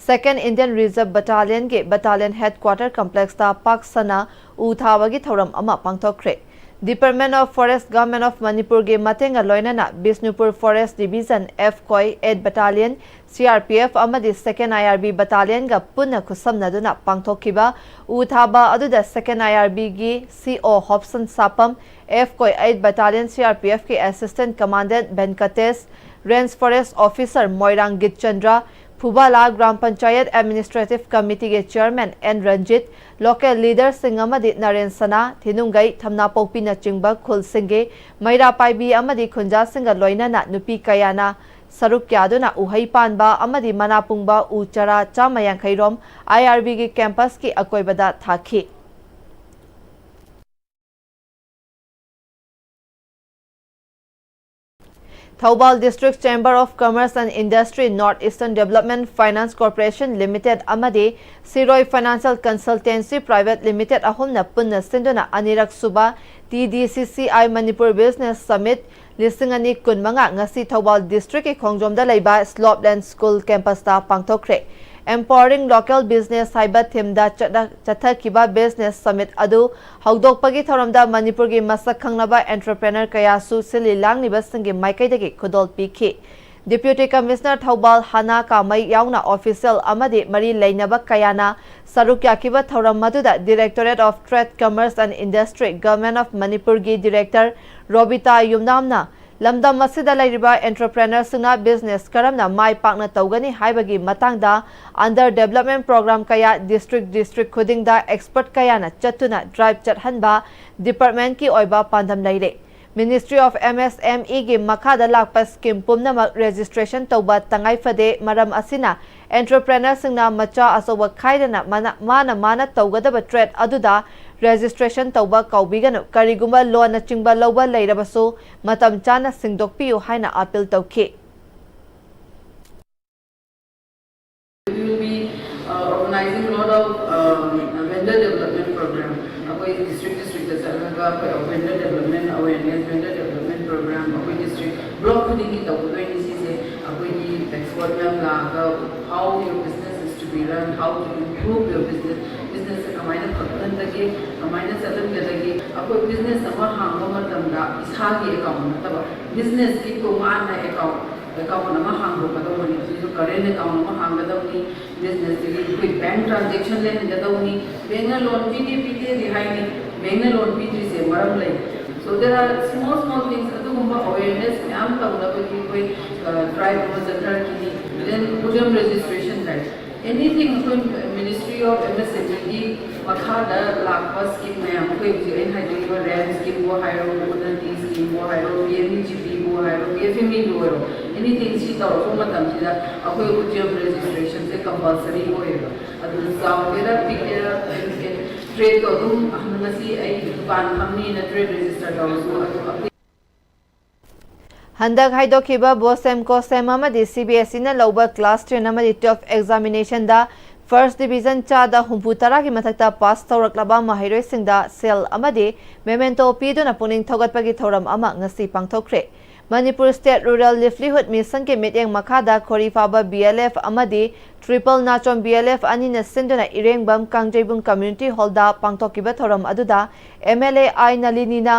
Second Indian Reserve Battalion ꯒꯤ Battalion Headquarter Complex ꯇ ꯄꯥꯛ ꯁꯟꯅ ꯎ ꯊꯥꯕꯒꯤ ꯊꯧꯔꯝ ꯑꯃ ꯄꯥꯡꯊꯣꯛꯈ꯭ꯔꯦ꯫ Department of Forest, Government of ꯃꯅꯤꯄꯨꯔꯒꯤ ꯃꯇꯦꯡꯒ ꯂꯣꯏꯅꯅ Bishnupur Forest Division, F COI eight Battalion, C R P F ꯑꯃꯗꯤ Second I R B Battalionꯒ ꯄꯨꯟꯅ ꯈꯨꯠꯁꯝꯅꯗꯨꯅ ꯄꯥꯡꯊꯣꯛꯈꯤꯕ ꯎ ꯊꯥꯕ ꯑꯗꯨꯗ Second I R Bꯒꯤ C O Hobson Shapam, F COI eight Battalion C R P Fꯀꯤ Assistant Commandant Venkatesh, Range Forest Officer Moirang Gitchandra, Phubala gram panchayat Administrative Committeeꯒꯤ Chairman N Ranjit, local leaderꯁꯤꯡ ꯑꯃꯗꯤ ꯅꯔꯦꯟ ꯁꯅꯥ, ꯊꯤꯅꯨꯡꯒꯩ, ꯊꯝꯅꯥꯄꯣꯛꯄꯤꯅꯆꯤꯡꯕ ꯈꯨꯜꯁꯤꯡꯒꯤ ꯃꯩꯔꯥ ꯄꯥꯏꯕꯤ ꯑꯃꯗꯤ ꯈꯨꯟꯖꯥꯁꯤꯡꯒ ꯂꯣꯏꯅꯅ ꯅꯨꯄꯤ ꯀꯌꯥꯅ ꯁꯔꯨꯛ ꯌꯥꯗꯨꯅ ꯎꯍꯩ ꯄꯥꯟꯕ ꯑꯃꯗꯤ ꯃꯅꯥ ꯄꯨꯡꯕ ꯎ ꯆꯔꯥ ꯆꯥꯝꯃ ꯌꯥꯡꯈꯩ ꯔꯣꯝ I R Bꯒꯤ campusꯀꯤ ꯑꯀꯣꯏꯕꯗ ꯊꯥꯈꯤ꯫ Thoubal District Chamber of Commerce and Industry, North Eastern Development Finance Corporation Limited ꯑꯃꯗꯤ ꯁꯤꯔꯣꯏ Financial Consultancy Private Limited ꯑꯍꯨꯝꯅ ꯄꯨꯟꯅ ꯁꯤꯟꯗꯨꯅ ꯑꯅꯤꯔꯛ ꯁꯨꯕ T D C C I Manipur Business Summit ꯂꯤꯁꯤꯡ ꯑꯅꯤ ꯀꯨꯟꯃꯉꯥ ꯉꯁꯤ ꯊꯧꯕꯥꯜ districtꯀꯤ ꯈꯣꯡꯖꯣꯝꯗ ꯂꯩꯕ Slopeland School campusꯇ ꯄꯥꯡꯊꯣꯛꯈ꯭ꯔꯦ꯫ Empowering Local Business ꯍꯥꯏꯕ themeꯗ ꯆꯠꯅ-, ꯆꯠꯊꯈꯤꯕ Business Summit ꯑꯗꯨ ꯍꯧꯗꯣꯛꯄꯒꯤ ꯊꯧꯔꯝꯗ ꯃꯅꯤꯄꯨꯔꯒꯤ ꯃꯁꯛ ꯈꯪꯂꯕ entrepreneur ꯀꯌꯥꯁꯨ ꯁꯤꯜꯂꯤ ꯂꯥꯡꯂꯤꯕꯁꯤꯡꯒꯤ ꯃꯥꯏꯀꯩꯗꯒꯤ ꯈꯨꯗꯣꯜ ꯄꯤꯈꯤ꯫ Deputy Commissioner ꯊꯧꯕꯥꯜ ꯍꯥꯅꯥ ꯀꯥꯃꯩ ꯌꯥꯎꯅ official ꯑꯃꯗꯤ ꯃꯔꯤ ꯂꯩꯅꯕ ꯀꯌꯥꯅ ꯁꯔꯨꯛ ꯌꯥꯈꯤꯕ ꯊꯧꯔꯝ ꯑꯗꯨꯗ Directorate of Trade, Commerce and Industry, Government of ꯃꯅꯤꯄꯨꯔꯒꯤ Director ꯔꯣꯕꯤꯇꯥ ꯌꯨꯝꯅꯥꯝꯅ ꯂꯝꯗꯝ ꯑꯁꯤꯗ ꯂꯩꯔꯤꯕ entrepreneurꯁꯤꯡꯅ business ꯀꯔꯝꯅ ꯃꯥꯏ ꯄꯥꯛꯅ ꯇꯧꯒꯅꯤ ꯍꯥꯏꯕꯒꯤ ꯃꯇꯥꯡꯗ under development program ꯀꯌꯥ district district ꯈꯨꯗꯤꯡꯗ expert ꯀꯌꯥꯅ ꯆꯠꯇꯨꯅ drive ꯆꯠꯍꯟꯕ departmentꯀꯤ ꯑꯣꯏꯕ ꯄꯥꯟꯗꯝ ꯂꯩꯔꯦ꯫ Ministry of M S M Eꯒꯤ ꯃꯈꯥꯗ ꯂꯥꯛꯄ scheme ꯄꯨꯝꯅꯃꯛ registration ꯇꯧꯕ ꯇꯉꯥꯏ ꯐꯗꯦ꯫ ꯃꯔꯝ ꯑꯁꯤꯅ entrepreneurꯁꯤꯡꯅ ꯃꯆꯥ ꯑꯆꯧꯕ ꯈꯥꯏꯗꯅ ꯃꯅ-, ꯃꯥꯅ ꯃꯥꯅ ꯇꯧꯒꯗꯕ trade ꯑꯗꯨꯗ registration ꯇꯧꯕ ꯀꯥꯎꯕꯤꯒꯅꯨ꯫ ꯀꯔꯤꯒꯨꯝꯕ loanꯅꯆꯤꯡꯕ ꯂꯧꯕ ꯂꯩꯔꯕꯁꯨ ꯃꯇꯝ ꯆꯥꯅ ꯁꯤꯡꯗꯣꯛꯄꯤꯌꯨ ꯍꯥꯏꯅ appeal ꯇꯧꯈꯤ꯫ We will be, uh, organizing a lot of, um, vendor development program. ꯑꯩꯈꯣꯏ district districtꯇ ꯆꯠꯂꯒ ꯑꯩꯈꯣꯏ vendor development awareness, vendor development program ꯑꯩꯈꯣꯏ district block ꯈꯨꯗꯤꯡꯒꯤ ꯇꯧꯒꯗꯣꯏꯅꯤ ꯁꯤꯁꯦ꯫ ꯑꯩꯈꯣꯏꯒꯤ expert ꯃꯌꯥꯝ ꯂꯥꯛꯑꯒ how your business is to be run, how to improve your business, business ꯀꯃꯥꯏꯅ ꯐꯒꯠꯍꯟꯒꯗꯒꯦ, ꯀꯃꯥꯏꯅ ꯆꯠꯍꯟꯒꯗꯒꯦ? ꯑꯩꯈꯣꯏ ꯕꯤꯖꯤꯅꯦꯁ ꯑꯃ ꯍꯥꯡꯕ ꯃꯇꯝꯗ ꯏꯁꯥꯒꯤ ꯑꯦꯀꯥꯎꯟ ꯅꯠꯇꯕ, ꯕꯤꯖꯤꯅꯦꯁꯀꯤ ꯇꯣꯉꯥꯟꯅ ꯑꯦꯀꯥꯎꯟ ꯑꯦꯀꯥꯎꯟ ꯑꯃ ꯍꯥꯡꯗꯣꯛꯀꯗꯧꯕꯅꯤ꯫ ꯑꯗꯨꯁꯨ ꯀꯔꯦꯟ ꯑꯦꯀꯥꯎꯟ ꯑꯃ ꯍꯥꯡꯒꯗꯧꯅꯤ꯫ ꯕꯤꯖꯤꯅꯦꯁꯇꯒꯤ ꯑꯩꯈꯣꯏ ꯕꯦꯡ ꯇ꯭ꯔꯥꯟꯖꯦꯛꯁꯟ ꯂꯩꯍꯟꯒꯗꯧꯅꯤ꯫ ꯕꯦꯡꯅ ꯂꯣꯟ ꯄꯤꯒꯦ ꯄꯤꯗꯦꯗꯤ ꯍꯥꯏꯅꯤ, ꯕꯦꯡꯅ ꯂꯣꯟ ꯄꯤꯗ꯭ꯔꯤꯁꯦ ꯃꯔꯝ ꯂꯩ꯫ So there are small small things, ꯑꯗꯨꯒꯨꯝꯕ ꯑꯋꯦꯔꯅꯦꯁ ꯃꯌꯥꯝ ꯇꯧꯅꯕꯒꯤ ꯑꯩꯈꯣꯏ ꯇ꯭ꯔꯥꯏꯕ ꯑꯃ ꯆꯠꯊꯔꯛꯈꯤꯅꯤ꯫ Then ꯎꯗ꯭ꯌꯝ ꯔꯦꯖꯤꯁꯇ꯭ꯔꯦꯁꯟ ꯍꯥꯏ, ꯑꯦꯅꯤꯊꯤꯡ ꯑꯩꯈꯣꯏ ministry of M S M ꯏꯒꯤ ꯃꯈꯥꯗ ꯂꯥꯛꯄ ꯁ꯭ꯀꯤꯝ ꯃꯌꯥꯝ, ꯑꯩꯈꯣꯏ ꯍꯧꯖꯤꯛ ꯑꯩꯅ ꯍꯥꯏꯖꯈꯤꯕ ꯔꯦꯝ ꯁ꯭ꯀꯤꯝꯕꯨ ꯍꯥꯏꯔꯣ, ꯎꯟꯅꯇꯤ ꯁ꯭ꯀꯤꯝꯕꯨ ꯍꯥꯏꯔꯣ, ꯄꯤ ꯑꯦꯝ ꯏ ꯖꯤ ꯄꯤꯕꯨ ꯍꯥꯏꯔꯣ, ꯄꯤ ꯑꯦꯐ ꯑꯦꯝ ꯏꯕꯨ ꯑꯣꯏꯔꯣ, ꯑꯦꯅꯤꯊꯤꯡ ꯁꯤ ꯇꯧꯔꯛꯄ ꯃꯇꯝꯁꯤꯗ ꯑꯩꯈꯣꯏ ꯎꯗ꯭ꯌꯝ ꯔꯦꯖꯤꯁꯇ꯭ꯔꯦꯁꯟꯁꯦ ꯀꯝꯄꯜꯁꯔꯤ ꯑꯣꯏꯌꯦꯕ꯫ ꯑꯗꯨꯅ ꯆꯥꯎꯒꯦꯔꯥ ꯄꯤꯛꯀꯦꯔꯥ, ꯇ꯭ꯔꯦꯗꯇꯣ ꯑꯗꯨꯝ ꯉꯁꯤ ꯑꯩ ꯗꯨꯀꯥꯟ ꯐꯝꯃꯤꯅ ꯇ꯭ꯔꯦꯗ ꯔꯦꯖꯤꯁꯇꯔ ꯇꯧꯔꯁꯨ ꯑꯗꯨ ꯑꯞꯗꯦꯠ ꯍꯟꯗꯛ ꯍꯥꯏꯗꯣꯛꯈꯤꯕ ꯕꯣꯁꯦꯝ ꯀꯣꯁꯦꯝ ꯑꯃꯗꯤ ꯁꯤ ꯕꯤ ꯑꯦꯁ ꯏꯅ ꯂꯧꯕ ꯀ꯭ꯂꯥꯁ ꯇꯦꯟ ꯑꯃꯗꯤ ꯇꯨꯋꯦꯜꯐ ꯑꯦꯛꯖꯥꯃꯤꯅꯦꯁꯟꯗ ꯐꯥꯔꯁ ꯗꯤꯕꯤꯖꯟ ꯆꯥꯗ ꯍꯨꯝꯐꯨ ꯇꯔꯥꯒꯤ ꯃꯊꯛꯇ ꯄꯥꯁ ꯇꯧꯔꯛꯂꯕ ꯃꯍꯩꯔꯣꯏꯁꯤꯡꯗ ꯁꯦꯜ ꯑꯃꯗꯤ ꯃꯦꯃꯦꯟꯇꯣ ꯄꯤꯗꯨꯅ ꯄꯨꯛꯅꯤꯡ ꯊꯧꯒꯠꯄꯒꯤ ꯊꯧꯔꯝ ꯑꯃ ꯉꯁꯤ ꯄꯥꯡꯊꯣꯛꯈ꯭ꯔꯦ꯫ ꯃꯅꯤꯄꯨꯔ ꯁ꯭ꯇꯦꯠ ꯔꯨꯔꯦꯜ ꯂꯤꯚꯂꯤꯍꯨꯗ ꯃꯤꯁꯟꯒꯤ ꯃꯤꯠꯌꯦꯡ ꯃꯈꯥꯗ ꯈꯣꯔꯤꯐꯥꯕ ꯕꯤ ꯑꯦꯜ ꯑꯦꯐ ꯑꯃꯗꯤ ꯇ꯭ꯔꯤꯄꯜ ꯅꯥꯆꯣꯝ ꯕꯤ ꯑꯦꯜ ꯑꯦꯐ ꯑꯅꯤꯅ ꯁꯤꯟꯗꯨꯅ ꯏꯔꯦꯡꯕꯝ ꯀꯥꯡꯖꯩꯕꯨꯡ ꯀꯝꯃ꯭ꯌꯨꯅꯤꯇꯤ ꯍꯣꯜꯗ ꯄꯥꯡꯊꯣꯛꯈꯤꯕ ꯊꯧꯔꯝ ꯑꯗꯨꯗ ꯑꯦꯝ ꯑꯦꯜ ꯑꯦ ꯑꯥꯏ ꯅꯂꯤꯅꯤꯅ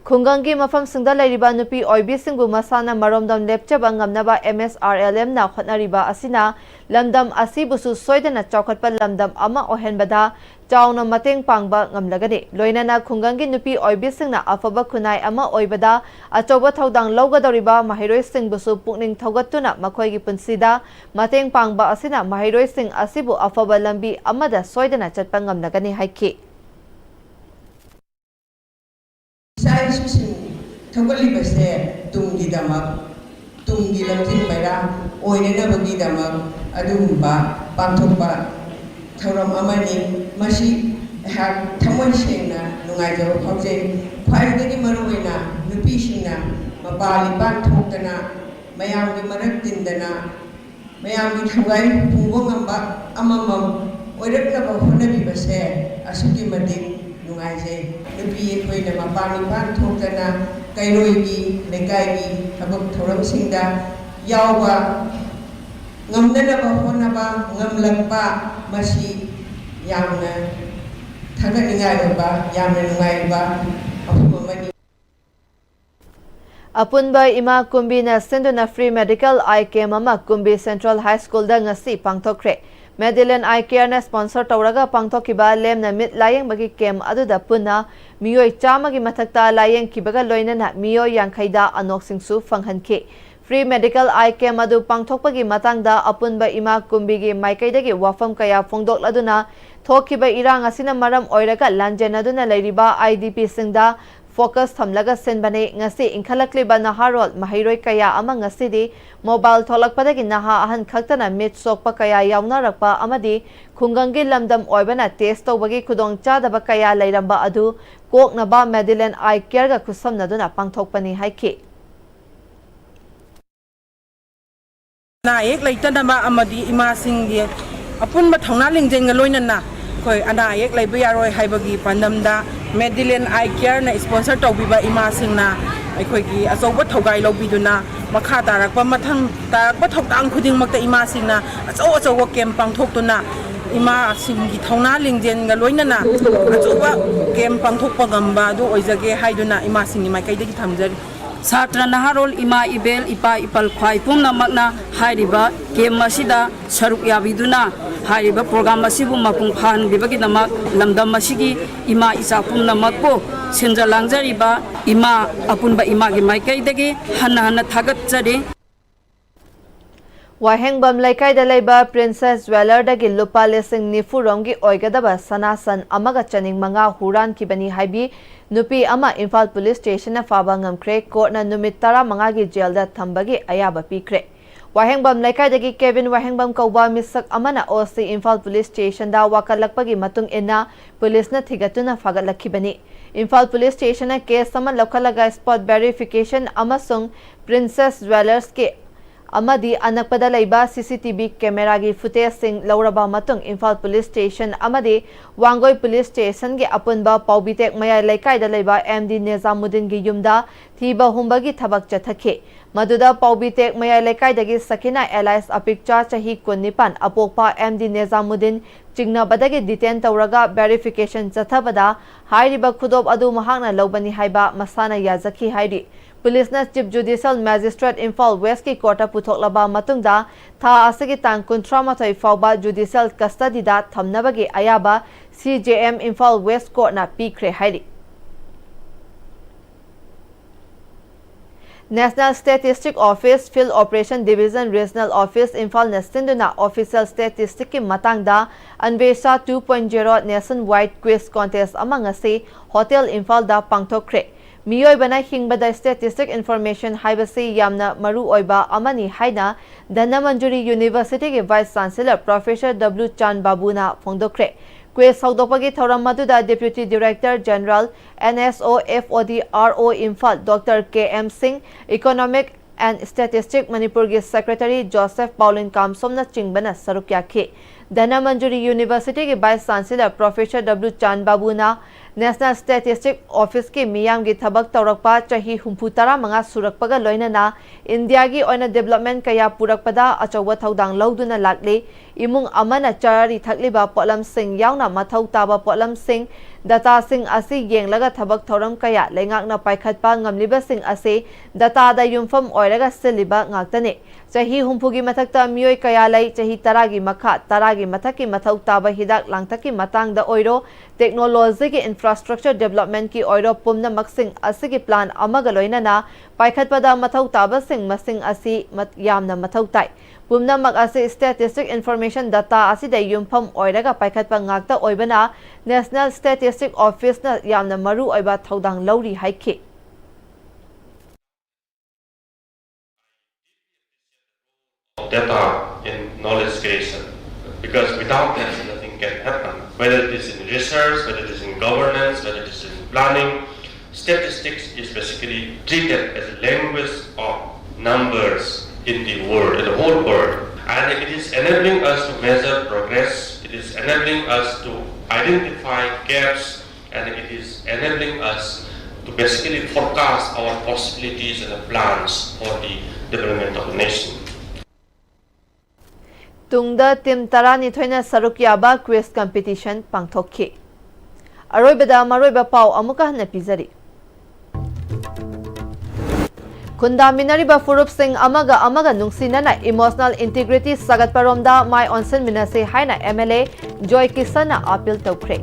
ꯈꯨꯡꯒꯪꯒꯤ ꯃꯐꯝꯁꯤꯡꯗ ꯂꯩꯔꯤꯕ ꯅꯨꯄꯤ ꯑꯣꯏꯕꯤꯁꯤꯡꯕꯨ ꯃꯁꯥꯅ ꯃꯔꯣꯝꯗꯣꯝ ꯂꯦꯞꯆꯕ ꯉꯝꯅꯕ ꯑꯦꯝ ꯑꯦꯁ ꯑꯥꯔ ꯑꯦꯜ ꯑꯦꯝꯅ ꯍꯣꯠꯅꯔꯤꯕ ꯑꯁꯤꯅ ꯂꯝꯗꯝ ꯑꯁꯤꯕꯨꯁꯨ ꯁꯣꯏꯗꯅ ꯆꯥꯎꯈꯠꯄ ꯂꯝꯗꯝ ꯑꯃ ꯑꯣꯏꯍꯟꯕꯗ ꯆꯥꯎꯅ ꯃꯇꯦꯡ ꯄꯥꯡꯕ ꯉꯝꯂꯒꯅꯤ꯫ ꯂꯣꯏꯅꯅ ꯈꯨꯡꯒꯪꯒꯤ ꯅꯨꯄꯤ ꯑꯣꯏꯕꯤꯁꯤꯡꯅ ꯑꯐꯕ ꯈꯨꯟꯅꯥꯏ ꯑꯃ ꯑꯣꯏꯕꯗ ꯑꯆꯧꯕ ꯊꯧꯗꯥꯡ ꯂꯧꯒꯗꯧꯔꯤꯕ ꯃꯍꯩꯔꯣꯏꯁꯤꯡꯕꯨꯁꯨ ꯄꯨꯛꯅꯤꯡ ꯊꯧꯒꯠꯇꯨꯅ ꯃꯈꯣꯏꯒꯤ ꯄꯨꯟꯁꯤꯗ ꯃꯇꯦꯡ ꯄꯥꯡꯕ ꯑꯁꯤꯅ ꯃꯍꯩꯔꯣꯏꯁꯤꯡ ꯑꯁꯤꯕꯨ ꯑꯐꯕ ꯂꯝꯕꯤ ꯑꯃꯗ ꯁꯣꯏꯗꯅ ꯆꯠꯄ ꯉꯝꯂꯒꯅꯤ ꯍꯥꯏꯈꯤ꯫ ꯏꯆꯥ ꯏꯁꯨꯁꯤꯡ ꯊꯧꯒꯠꯂꯤꯕꯁꯦ ꯇꯨꯡꯒꯤꯗꯃꯛ, ꯇꯨꯡꯒꯤ ꯂꯝꯖꯤꯡ ꯃꯩꯔꯥ ꯑꯣꯏꯅꯅꯕꯒꯤꯗꯃꯛ ꯑꯗꯨꯒꯨꯝꯕ ꯄꯥꯡꯊꯣꯛꯄ ꯊꯧꯔꯝ ꯑꯃꯅꯤ꯫ ꯃꯁꯤ ꯑꯩꯍꯥꯛ ꯊꯃꯣꯏ ꯁꯦꯡꯅ ꯅꯨꯡꯉꯥꯏꯖꯕ ꯐꯥꯎꯖꯩ꯫ ꯈ꯭ꯋꯥꯏꯗꯒꯤ ꯃꯔꯨꯑꯣꯏꯅ ꯅꯨꯄꯤꯁꯤꯡꯅ ꯃꯄꯥꯟ ꯏꯄꯥꯟ ꯊꯣꯛꯇꯅ, ꯃꯌꯥꯝꯒꯤ ꯃꯔꯛ ꯇꯤꯟꯗꯅ, ꯃꯌꯥꯝꯒꯤ ꯊꯧꯒꯥꯏ ꯄꯨꯕ ꯉꯝꯕ ꯑꯃꯃꯝ ꯑꯣꯏꯔꯛꯅꯕ ꯍꯣꯠꯅꯕꯤꯕꯁꯦ ꯑꯁꯨꯛꯀꯤ ꯃꯇꯤꯛ ꯅꯨꯡꯉꯥꯏꯖꯩ꯫ ꯅꯨꯄꯤ ꯑꯩꯈꯣꯏꯅ ꯃꯄꯥꯟ ꯏꯄꯥꯟ ꯊꯣꯛꯇꯅ, ꯀꯩꯔꯣꯏꯒꯤ, ꯂꯩꯀꯥꯏꯒꯤ ꯊꯕꯛ ꯊꯧꯔꯝꯁꯤꯡꯗ ꯌꯥꯎꯕ ꯉꯝꯅꯅꯕ ꯍꯣꯠꯅꯕ ꯉꯝꯂꯛꯄ, ꯃꯁꯤ ꯌꯥꯝꯅ ꯊꯥꯒꯠꯅꯤꯡꯉꯥꯏ ꯑꯣꯏꯕ ꯌꯥꯝꯅ ꯅꯨꯡꯉꯥꯏꯔꯤꯕ ꯋꯥꯐꯝ ꯑꯃꯅꯤ꯫ ꯑꯄꯨꯟꯕ ꯏꯃꯥ ꯀꯨꯝꯕꯤꯅ ꯁꯤꯟꯗꯨꯅ free medical eye camp ꯑꯃ ꯀꯨꯝꯕꯤ Central High Schoolꯗ ꯉꯁꯤ ꯄꯥꯡꯊꯣꯛꯈ꯭ꯔꯦ꯫ Madeline Eye Careꯅ sponsor ꯇꯧꯔꯒ ꯄꯥꯡꯊꯣꯛꯈꯤꯕ ꯂꯦꯝꯅ ꯃꯤꯠ ꯂꯥꯌꯦꯡꯕꯒꯤ camp ꯑꯗꯨꯗ ꯄꯨꯟꯅ ꯃꯤꯑꯣꯏ ꯆꯥꯝꯃꯒꯤ ꯃꯊꯛꯇ ꯂꯥꯌꯦꯡꯈꯤꯕꯒ ꯂꯣꯏꯅꯅ ꯃꯤꯑꯣꯏ ꯌꯥꯡꯈꯩꯗ ꯑꯅꯣꯛꯁꯤꯡꯁꯨ ꯐꯪꯍꯟꯈꯤ꯫ Free medical eye camp ꯑꯗꯨ ꯄꯥꯡꯊꯣꯛꯄꯒꯤ ꯃꯇꯥꯡꯗ ꯑꯄꯨꯟꯕ ꯏꯃꯥ ꯀꯨꯝꯕꯤꯒꯤ ꯃꯥꯏꯀꯩꯗꯒꯤ ꯋꯥꯐꯝ ꯀꯌꯥ ꯐꯣꯡꯗꯣꯛꯂꯗꯨꯅ, ꯊꯣꯛꯈꯤꯕ ꯏꯔꯥꯡ ꯑꯁꯤꯅ ꯃꯔꯝ ꯑꯣꯏꯔꯒ ꯂꯥꯟꯖꯦꯟꯅꯗꯨꯅ ꯂꯩꯔꯤꯕ IDPꯁꯤꯡꯗ focus ꯊꯝꯂꯒ ꯁꯤꯟꯕꯅꯤ꯫ ꯉꯁꯤ ꯏꯟꯈꯠꯂꯛꯂꯤꯕ ꯅꯍꯥꯔꯣꯜ ꯃꯍꯩꯔꯣꯏ ꯀꯌꯥ ꯑꯃ ꯉꯁꯤꯗꯤ mobile ꯊꯣꯛꯂꯛꯄꯗꯒꯤ ꯅꯍꯥ ꯑꯍꯟ ꯈꯛꯇꯅ ꯃꯤꯠ ꯁꯣꯛꯄ ꯀꯌꯥ ꯌꯥꯎꯅꯔꯛꯄ ꯑꯃꯗꯤ ꯈꯨꯡꯒꯪꯒꯤ ꯂꯝꯗꯝ ꯑꯣꯏꯕꯅ test ꯇꯧꯕꯒꯤ ꯈꯨꯗꯣꯡꯆꯥꯗꯕ ꯀꯌꯥ ꯂꯩꯔꯝꯕ ꯑꯗꯨ ꯀꯣꯛꯅꯕ Madeline Eye Careꯒ ꯈꯨꯠꯁꯝꯅꯗꯨꯅ ꯄꯥꯡꯊꯣꯛꯄꯅꯤ ꯍꯥꯏꯈꯤ꯫ ꯑꯅꯥ ꯑꯌꯦꯛ ꯂꯩꯇꯅꯕ ꯑꯃꯗꯤ ꯏꯃꯥꯁꯤꯡꯒꯤ ꯑꯄꯨꯟꯕ ꯊꯧꯅꯥ ꯂꯤꯡꯖꯦꯜꯒ ꯂꯣꯏꯅꯅ ꯑꯩꯈꯣꯏ ꯑꯅꯥ ꯑꯌꯦꯛ ꯂꯩꯕ ꯌꯥꯔꯣꯏ ꯍꯥꯏꯕꯒꯤ ꯄꯥꯟꯗꯝꯗ Madeline Eye Careꯅ sponsor ꯇꯧꯕꯤꯕ ꯏꯃꯥꯁꯤꯡꯅ ꯑꯩꯈꯣꯏꯒꯤ ꯑꯆꯧꯕ ꯊꯧꯗꯥꯏ ꯂꯧꯕꯤꯗꯨꯅ ꯃꯈꯥ ꯇꯥꯔꯛꯄ ꯃꯊꯪ ꯇꯥꯔꯛꯄ ꯊꯧꯗꯥꯡ ꯈꯨꯗꯤꯡꯃꯛꯇ ꯏꯃꯥꯁꯤꯡꯅ ꯑꯆꯧ ꯑꯆꯧꯕ camp ꯄꯥꯡꯊꯣꯛꯇꯨꯅ ꯏꯃꯥꯁꯤꯡꯒꯤ ꯊꯧꯅꯥ ꯂꯤꯡꯖꯦꯜꯒ ꯂꯣꯏꯅꯅ ꯑꯆꯧꯕ camp ꯄꯥꯡꯊꯣꯛꯄ ꯉꯝꯕ ꯑꯗꯨ ꯑꯣꯏꯖꯒꯦ ꯍꯥꯏꯗꯨꯅ ꯏꯃꯥꯁꯤꯡꯒꯤ ꯃꯥꯏꯀꯩꯗꯒꯤ ꯊꯝꯖꯔꯤ꯫ ꯁꯥꯇ꯭ꯔ ꯅꯍꯥꯔꯣꯜ ꯏꯃꯥ ꯏꯕꯦꯜ ꯏꯄꯥ ꯏꯄꯜ ꯈ꯭ꯋꯥꯏ ꯄꯨꯝꯅꯃꯛꯅ ꯍꯥꯏꯔꯤꯕ camp ꯑꯁꯤꯗ ꯁꯔꯨꯛ ꯌꯥꯕꯤꯗꯨꯅ ꯍꯥꯏꯔꯤꯕ program ꯑꯁꯤꯕꯨ ꯃꯄꯨꯡ ꯐꯥꯍꯟꯕꯤꯕꯒꯤꯗꯃꯛ ꯂꯝꯗꯝ ꯑꯁꯤꯒꯤ ꯏꯃꯥ ꯏꯆꯥ ꯄꯨꯝꯅꯃꯛꯄꯨ ꯁꯤꯟꯖ ꯂꯥꯡꯖꯔꯤꯕ ꯏꯃꯥ ꯑꯄꯨꯟꯕ ꯏꯃꯥꯒꯤ ꯃꯥꯏꯀꯩꯗꯒꯤ ꯍꯟꯅ ꯍꯟꯅ ꯊꯥꯒꯠꯆꯔꯤ꯫ ꯋꯥꯍꯦꯡꯕꯝ ꯂꯩꯀꯥꯏꯗ ꯂꯩꯕ Princess Jewellerꯗꯒꯤ ꯂꯨꯄꯥ ꯂꯤꯁꯤꯡ ꯅꯤꯐꯨ ꯔꯣꯝꯒꯤ ꯑꯣꯏꯒꯗꯕ ꯁꯅꯥ ꯁꯟ ꯑꯃꯒ ꯆꯅꯤꯡ ꯃꯉꯥ ꯍꯨꯔꯥꯟꯈꯤꯕꯅꯤ ꯍꯥꯏꯕꯤ ꯅꯨꯄꯤ ꯑꯃ ꯏꯝꯐꯥꯜ police stationꯅ ꯐꯥꯕ ꯉꯝꯈ꯭ꯔꯦ꯫ Courtꯅ ꯅꯨꯃꯤꯠ ꯇꯔꯥꯃꯉꯥꯒꯤ jailꯗ ꯊꯝꯕꯒꯤ ꯑꯌꯥꯕ ꯄꯤꯈ꯭ꯔꯦ꯫ ꯋꯥꯍꯦꯡꯕꯝ ꯂꯩꯀꯥꯏꯗꯒꯤ ꯀꯦꯕꯤꯟ ꯋꯥꯍꯦꯡꯕꯝ ꯀꯧꯕ ꯃꯤꯁꯛ ꯑꯃꯅ OC ꯏꯝꯐꯥꯜ police stationꯗ ꯋꯥꯀꯠꯂꯛꯄꯒꯤ ꯃꯇꯨꯡ ꯏꯟꯅ policeꯅ ꯊꯤꯒꯠꯇꯨꯅ ꯐꯥꯒꯠꯂꯛꯈꯤꯕꯅꯤ꯫ ꯏꯝꯐꯥꯜ police stationꯅ case ꯑꯃ ꯂꯧꯈꯠꯂꯒ spot verification ꯑꯃꯁꯨꯡ Princess Jewellersꯀꯤ ꯑꯃꯗꯤ ꯑꯅꯛꯄꯗ ꯂꯩꯕ CCTV cameraꯒꯤ footageꯁꯤꯡ ꯂꯧꯔꯕ ꯃꯇꯨꯡ ꯏꯝꯐꯥꯜ police station ꯑꯃꯗꯤ ꯋꯥꯡꯒꯣꯏ police stationꯒꯤ ꯑꯄꯨꯟꯕ ꯄꯥꯎꯕꯤꯇꯦꯛ ꯃꯌꯥꯏ ꯂꯩꯀꯥꯏꯗ ꯂꯩꯕ MD ꯅꯤꯖꯥꯃꯨꯗꯗꯤꯟꯒꯤ ꯌꯨꯝꯗ ꯊꯤꯕ ꯍꯨꯝꯕꯒꯤ ꯊꯕꯛ ꯆꯠꯊꯈꯤ꯫ ꯃꯗꯨꯗ ꯄꯥꯎꯕꯤꯇꯦꯛ ꯃꯌꯥꯏ ꯂꯩꯀꯥꯏꯗꯒꯤ ꯁꯈꯤꯅꯥ alias ꯑꯄꯤꯛꯆꯥ ꯆꯍꯤ ꯀꯨꯟꯅꯤꯄꯥꯟ ꯑꯄꯣꯛꯄ MD ꯅꯤꯖꯥꯃꯨꯗꯗꯤꯟ ꯆꯤꯡꯅꯕꯗꯒꯤ detain ꯇꯧꯔꯒ verification ꯆꯠꯊꯕꯗ ꯍꯥꯏꯔꯤꯕ ꯈꯨꯗꯣꯞ ꯑꯗꯨ ꯃꯍꯥꯛꯅ ꯂꯧꯕꯅꯤ ꯍꯥꯏꯕ ꯃꯁꯥꯅ ꯌꯥꯖꯈꯤ ꯍꯥꯏꯔꯤ꯫ ꯄꯨꯂꯤꯁꯅ Chief Judicial Magistrate Imphal West ꯀꯤ court ꯇ ꯄꯨꯊꯣꯛꯂꯕ ꯃꯇꯨꯡꯗ ꯊꯥ ꯑꯁꯤꯒꯤ ꯇꯥꯡ ꯀꯨꯟꯊ꯭ꯔꯥ ꯃꯥꯊꯣꯏ ꯐꯥꯎꯕ judicial custody ꯗ ꯊꯝꯅꯕꯒꯤ ꯑꯌꯥꯕ C J M Imphal West court ꯅ ꯄꯤꯈ꯭ꯔꯦ ꯍꯥꯏꯔꯤ꯫ National Statistic Office, Field Operation Division, Regional Office, ꯏꯝꯐꯥꯜꯅ ꯁꯤꯟꯗꯨꯅ official statistic ꯀꯤ ꯃꯇꯥꯡꯗ ꯑꯟꯕꯦꯁꯥ two point zero nationwide quiz contest ꯑꯃ ꯉꯁꯤ Hotel ꯏꯝꯐꯥꯜꯗ ꯄꯥꯡꯊꯣꯛꯈ꯭ꯔꯦ꯫ ꯃꯤꯑꯣꯏꯕꯅ ꯍꯤꯡꯕꯗ statistic information ꯍꯥꯏꯕꯁꯤ ꯌꯥꯝꯅ ꯃꯔꯨ ꯑꯣꯏꯕ ꯑꯃꯅꯤ ꯍꯥꯏꯅ ꯙꯅꯃꯟꯖꯨꯔꯤ University ꯒꯤ Vice Chancellor Professor W ꯆꯥꯟ ꯕꯥꯕꯨꯅ ꯐꯣꯡꯗꯣꯛꯈ꯭ꯔꯦ꯫ Quiz ꯍꯧꯗꯣꯛꯄꯒꯤ ꯊꯧꯔꯝ ꯑꯗꯨꯗ Deputy Director General, N S O F O D R O Imphal, Doctor K M ꯁꯤꯡ, Economic and Statistic ꯃꯅꯤꯄꯨꯔꯒꯤ Secretary ꯖꯣꯁꯦꯐ ꯄꯥꯎꯂꯤꯟ ꯀꯥꯝꯁꯣꯝꯅ ꯆꯤꯡꯕꯅ ꯁꯔꯨꯛ ꯌꯥꯈꯤ꯫ ꯙꯅꯃꯟꯖꯨꯔꯤ University ꯒꯤ Vice Chancellor Professor W ꯆꯥꯟ ꯕꯥꯕꯨꯅ National Statistic Office ꯀꯤ ꯃꯤꯌꯥꯝꯒꯤ ꯊꯕꯛ ꯇꯧꯔꯛꯄ ꯆꯍꯤ ꯍꯨꯝꯐꯨ ꯇꯔꯥ ꯃꯉꯥ ꯁꯨꯔꯛꯄꯒ ꯂꯣꯏꯅꯅ ꯏꯟꯗꯤꯌꯥꯒꯤ ꯑꯣꯏꯅ development ꯀꯌꯥ ꯄꯨꯔꯛꯄꯗ ꯑꯆꯧꯕ ꯊꯧꯗꯥꯡ ꯂꯧꯗꯨꯅ ꯂꯥꯛꯂꯤ꯫ ꯏꯃꯨꯡ ꯑꯃꯅ ꯆꯥꯔꯤ ꯊꯛꯂꯤꯕ ꯄꯣꯠꯂꯝꯁꯤꯡ ꯌꯥꯎꯅ ꯃꯊꯧ ꯇꯥꯕ ꯄꯣꯠꯂꯝꯁꯤꯡ, data ꯁꯤꯡ ꯑꯁꯤ ꯌꯦꯡꯂꯒ ꯊꯕꯛ ꯊꯧꯔꯝ ꯀꯌꯥ ꯂꯩꯉꯥꯛꯅ ꯄꯥꯏꯈꯠꯄ ꯉꯝꯂꯤꯕꯁꯤꯡ ꯑꯁꯤ data ꯗ ꯌꯨꯝꯐꯝ ꯑꯣꯏꯔꯒ ꯁꯤꯜꯂꯤꯕ ꯉꯥꯛꯇꯅꯤ꯫ ꯆꯍꯤ ꯍꯨꯝꯐꯨꯒꯤ ꯃꯊꯛꯇ ꯃꯤꯑꯣꯏ ꯀꯌꯥ ꯂꯩ? ꯆꯍꯤ ꯇꯔꯥꯒꯤ ꯃꯈꯥ, ꯇꯔꯥꯒꯤ ꯃꯊꯛꯀꯤ ꯃꯊꯧ ꯇꯥꯕ ꯍꯤꯗꯥꯛ ꯂꯥꯡꯊꯛꯀꯤ ꯃꯇꯥꯡꯗ ꯑꯣꯏꯔꯣ, technology ꯒꯤ infrastructure development ꯀꯤ ꯑꯣꯏꯔꯣ, ꯄꯨꯝꯅꯃꯛꯁꯤꯡ ꯑꯁꯤꯒꯤ plan ꯑꯃꯒ ꯂꯣꯏꯅꯅ ꯄꯥꯏꯈꯠꯄꯗ ꯃꯊꯧ ꯇꯥꯕꯁꯤꯡ ꯃꯁꯤꯡ ꯑꯁꯤ ꯃꯠ-, ꯌꯥꯝꯅ ꯃꯊꯧ ꯇꯥꯏ꯫ ꯄꯨꯝꯅꯃꯛ ꯑꯁꯤ statistic information data ꯑꯁꯤꯗ ꯌꯨꯝꯐꯝ ꯑꯣꯏꯔꯒ ꯄꯥꯏꯈꯠꯄ ꯉꯥꯛꯇ ꯑꯣꯏꯕꯅ National Statistic Office ꯅ ꯌꯥꯝꯅ ꯃꯔꯨ ꯑꯣꯏꯕ ꯊꯧꯗꯥꯡ ꯂꯧꯔꯤ ꯍꯥꯏꯈꯤ꯫ Data in knowledge creation, because without that, nothing can happen. Whether it is in research, whether it is in governance, whether it is in planning, statistics is basically treated as a language of numbers in the world, in the whole world. And it is enabling us to measure progress, it is enabling us to identify gaps, and it is enabling us to basically forecast our possibilities and the plans for the development of the nation. ꯇꯨꯡꯗ team ꯇꯔꯥꯅꯤꯊꯣꯏꯅ ꯁꯔꯨꯛ ꯌꯥꯕ quiz competition ꯄꯥꯡꯊꯣꯛꯈꯤ꯫ ꯑꯔꯣꯏꯕꯗ ꯃꯔꯨꯑꯣꯏꯕ ꯄꯥꯎ ꯑꯃꯨꯛꯀ ꯍꯟꯅ ꯄꯤꯖꯔꯤ꯫ ꯈꯨꯟꯗꯥꯃꯤꯟꯅꯔꯤꯕ ꯐꯨꯔꯨꯞꯁꯤꯡ ꯑꯃꯒ ꯑꯃꯒ ꯅꯨꯡꯁꯤꯅꯅ emotional integrity ꯁꯥꯒꯠꯄꯔꯣꯝꯗ ꯃꯥꯏ ꯑꯣꯟꯁꯤꯟꯃꯤꯟꯅꯁꯤ ꯍꯥꯏꯅ M L A joy ꯀꯤꯁꯟꯅ appeal ꯇꯧꯈ꯭ꯔꯦ꯫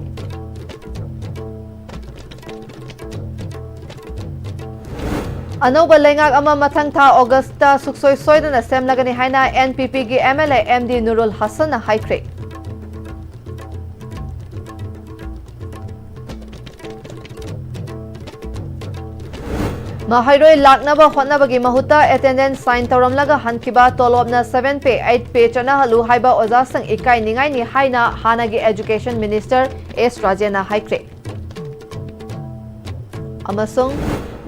ꯑꯅꯧꯕ ꯂꯩꯉꯥꯛ ꯑꯃ ꯃꯊꯪ ꯊꯥ ꯑꯣꯒꯁꯇ ꯁꯨꯛꯁꯣꯏ ꯁꯣꯏꯗꯅ ꯁꯦꯝꯂꯒꯅꯤ ꯍꯥꯏꯅ N P P ꯒꯤ M L A M D ꯅꯨꯔꯨꯜ ꯍꯁꯟꯅ ꯍꯥꯏꯈ꯭ꯔꯦ꯫ ꯃꯍꯩꯔꯣꯏ ꯂꯥꯛꯅꯕ ꯍꯣꯠꯅꯕꯒꯤ ꯃꯍꯨꯠꯇ attendance sign ꯇꯧꯔꯝꯂꯒ ꯍꯟꯈꯤꯕ, ꯇꯣꯂꯣꯞꯅ seven pay, eight pay ꯆꯠꯅꯍꯜꯂꯨ ꯍꯥꯏꯕ ꯑꯣꯖꯥꯁꯤꯡ ꯏꯀꯥꯏ ꯅꯤꯡꯉꯥꯏꯅꯤ ꯍꯥꯏꯅ ꯍꯥꯟꯅꯒꯤ education minister S ꯔꯥꯖꯦꯟꯅ ꯍꯥꯏꯈ꯭ꯔꯦ꯫ ꯑꯃꯁꯨꯡ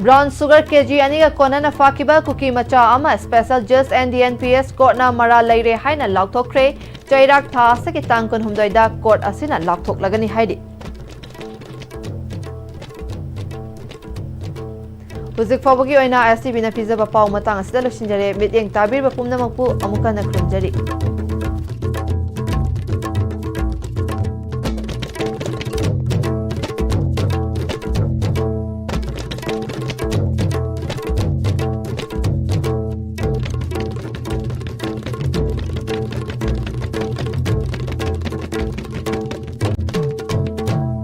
brown sugar K G ꯑꯅꯤꯒ ꯀꯣꯟꯅꯅ ꯐꯥꯈꯤꯕ ꯀꯨꯀꯤ ꯃꯆꯥ ꯑꯃ special justice and D N P S courtꯅ ꯃꯔꯥꯜ ꯂꯩꯔꯦ ꯍꯥꯏꯅ ꯂꯥꯎꯊꯣꯛꯈ꯭ꯔꯦ꯫ ꯆꯩꯔꯥꯛ ꯊꯥ ꯑꯁꯤꯒꯤ ꯇꯥꯡ ꯀꯨꯟꯍꯨꯝꯗꯣꯏꯗ court ꯑꯁꯤꯅ ꯂꯥꯎꯊꯣꯛꯂꯒꯅꯤ ꯍꯥꯏꯔꯤ꯫ ꯍꯧꯖꯤꯛ ꯐꯥꯎꯕꯒꯤ ꯑꯣꯏꯅ S T Vꯅ ꯄꯤꯖꯕ ꯄꯥꯎ ꯃꯇꯥꯡ ꯑꯁꯤꯗ ꯂꯣꯏꯁꯤꯟꯖꯔꯦ꯫ ꯃꯤꯠꯌꯦꯡ ꯇꯥꯕꯤꯔꯤꯕ ꯄꯨꯝꯅꯃꯛꯄꯨ ꯑꯃꯨꯛ ꯍꯟꯅ ꯈꯨꯔꯨꯝꯖꯔꯤ꯫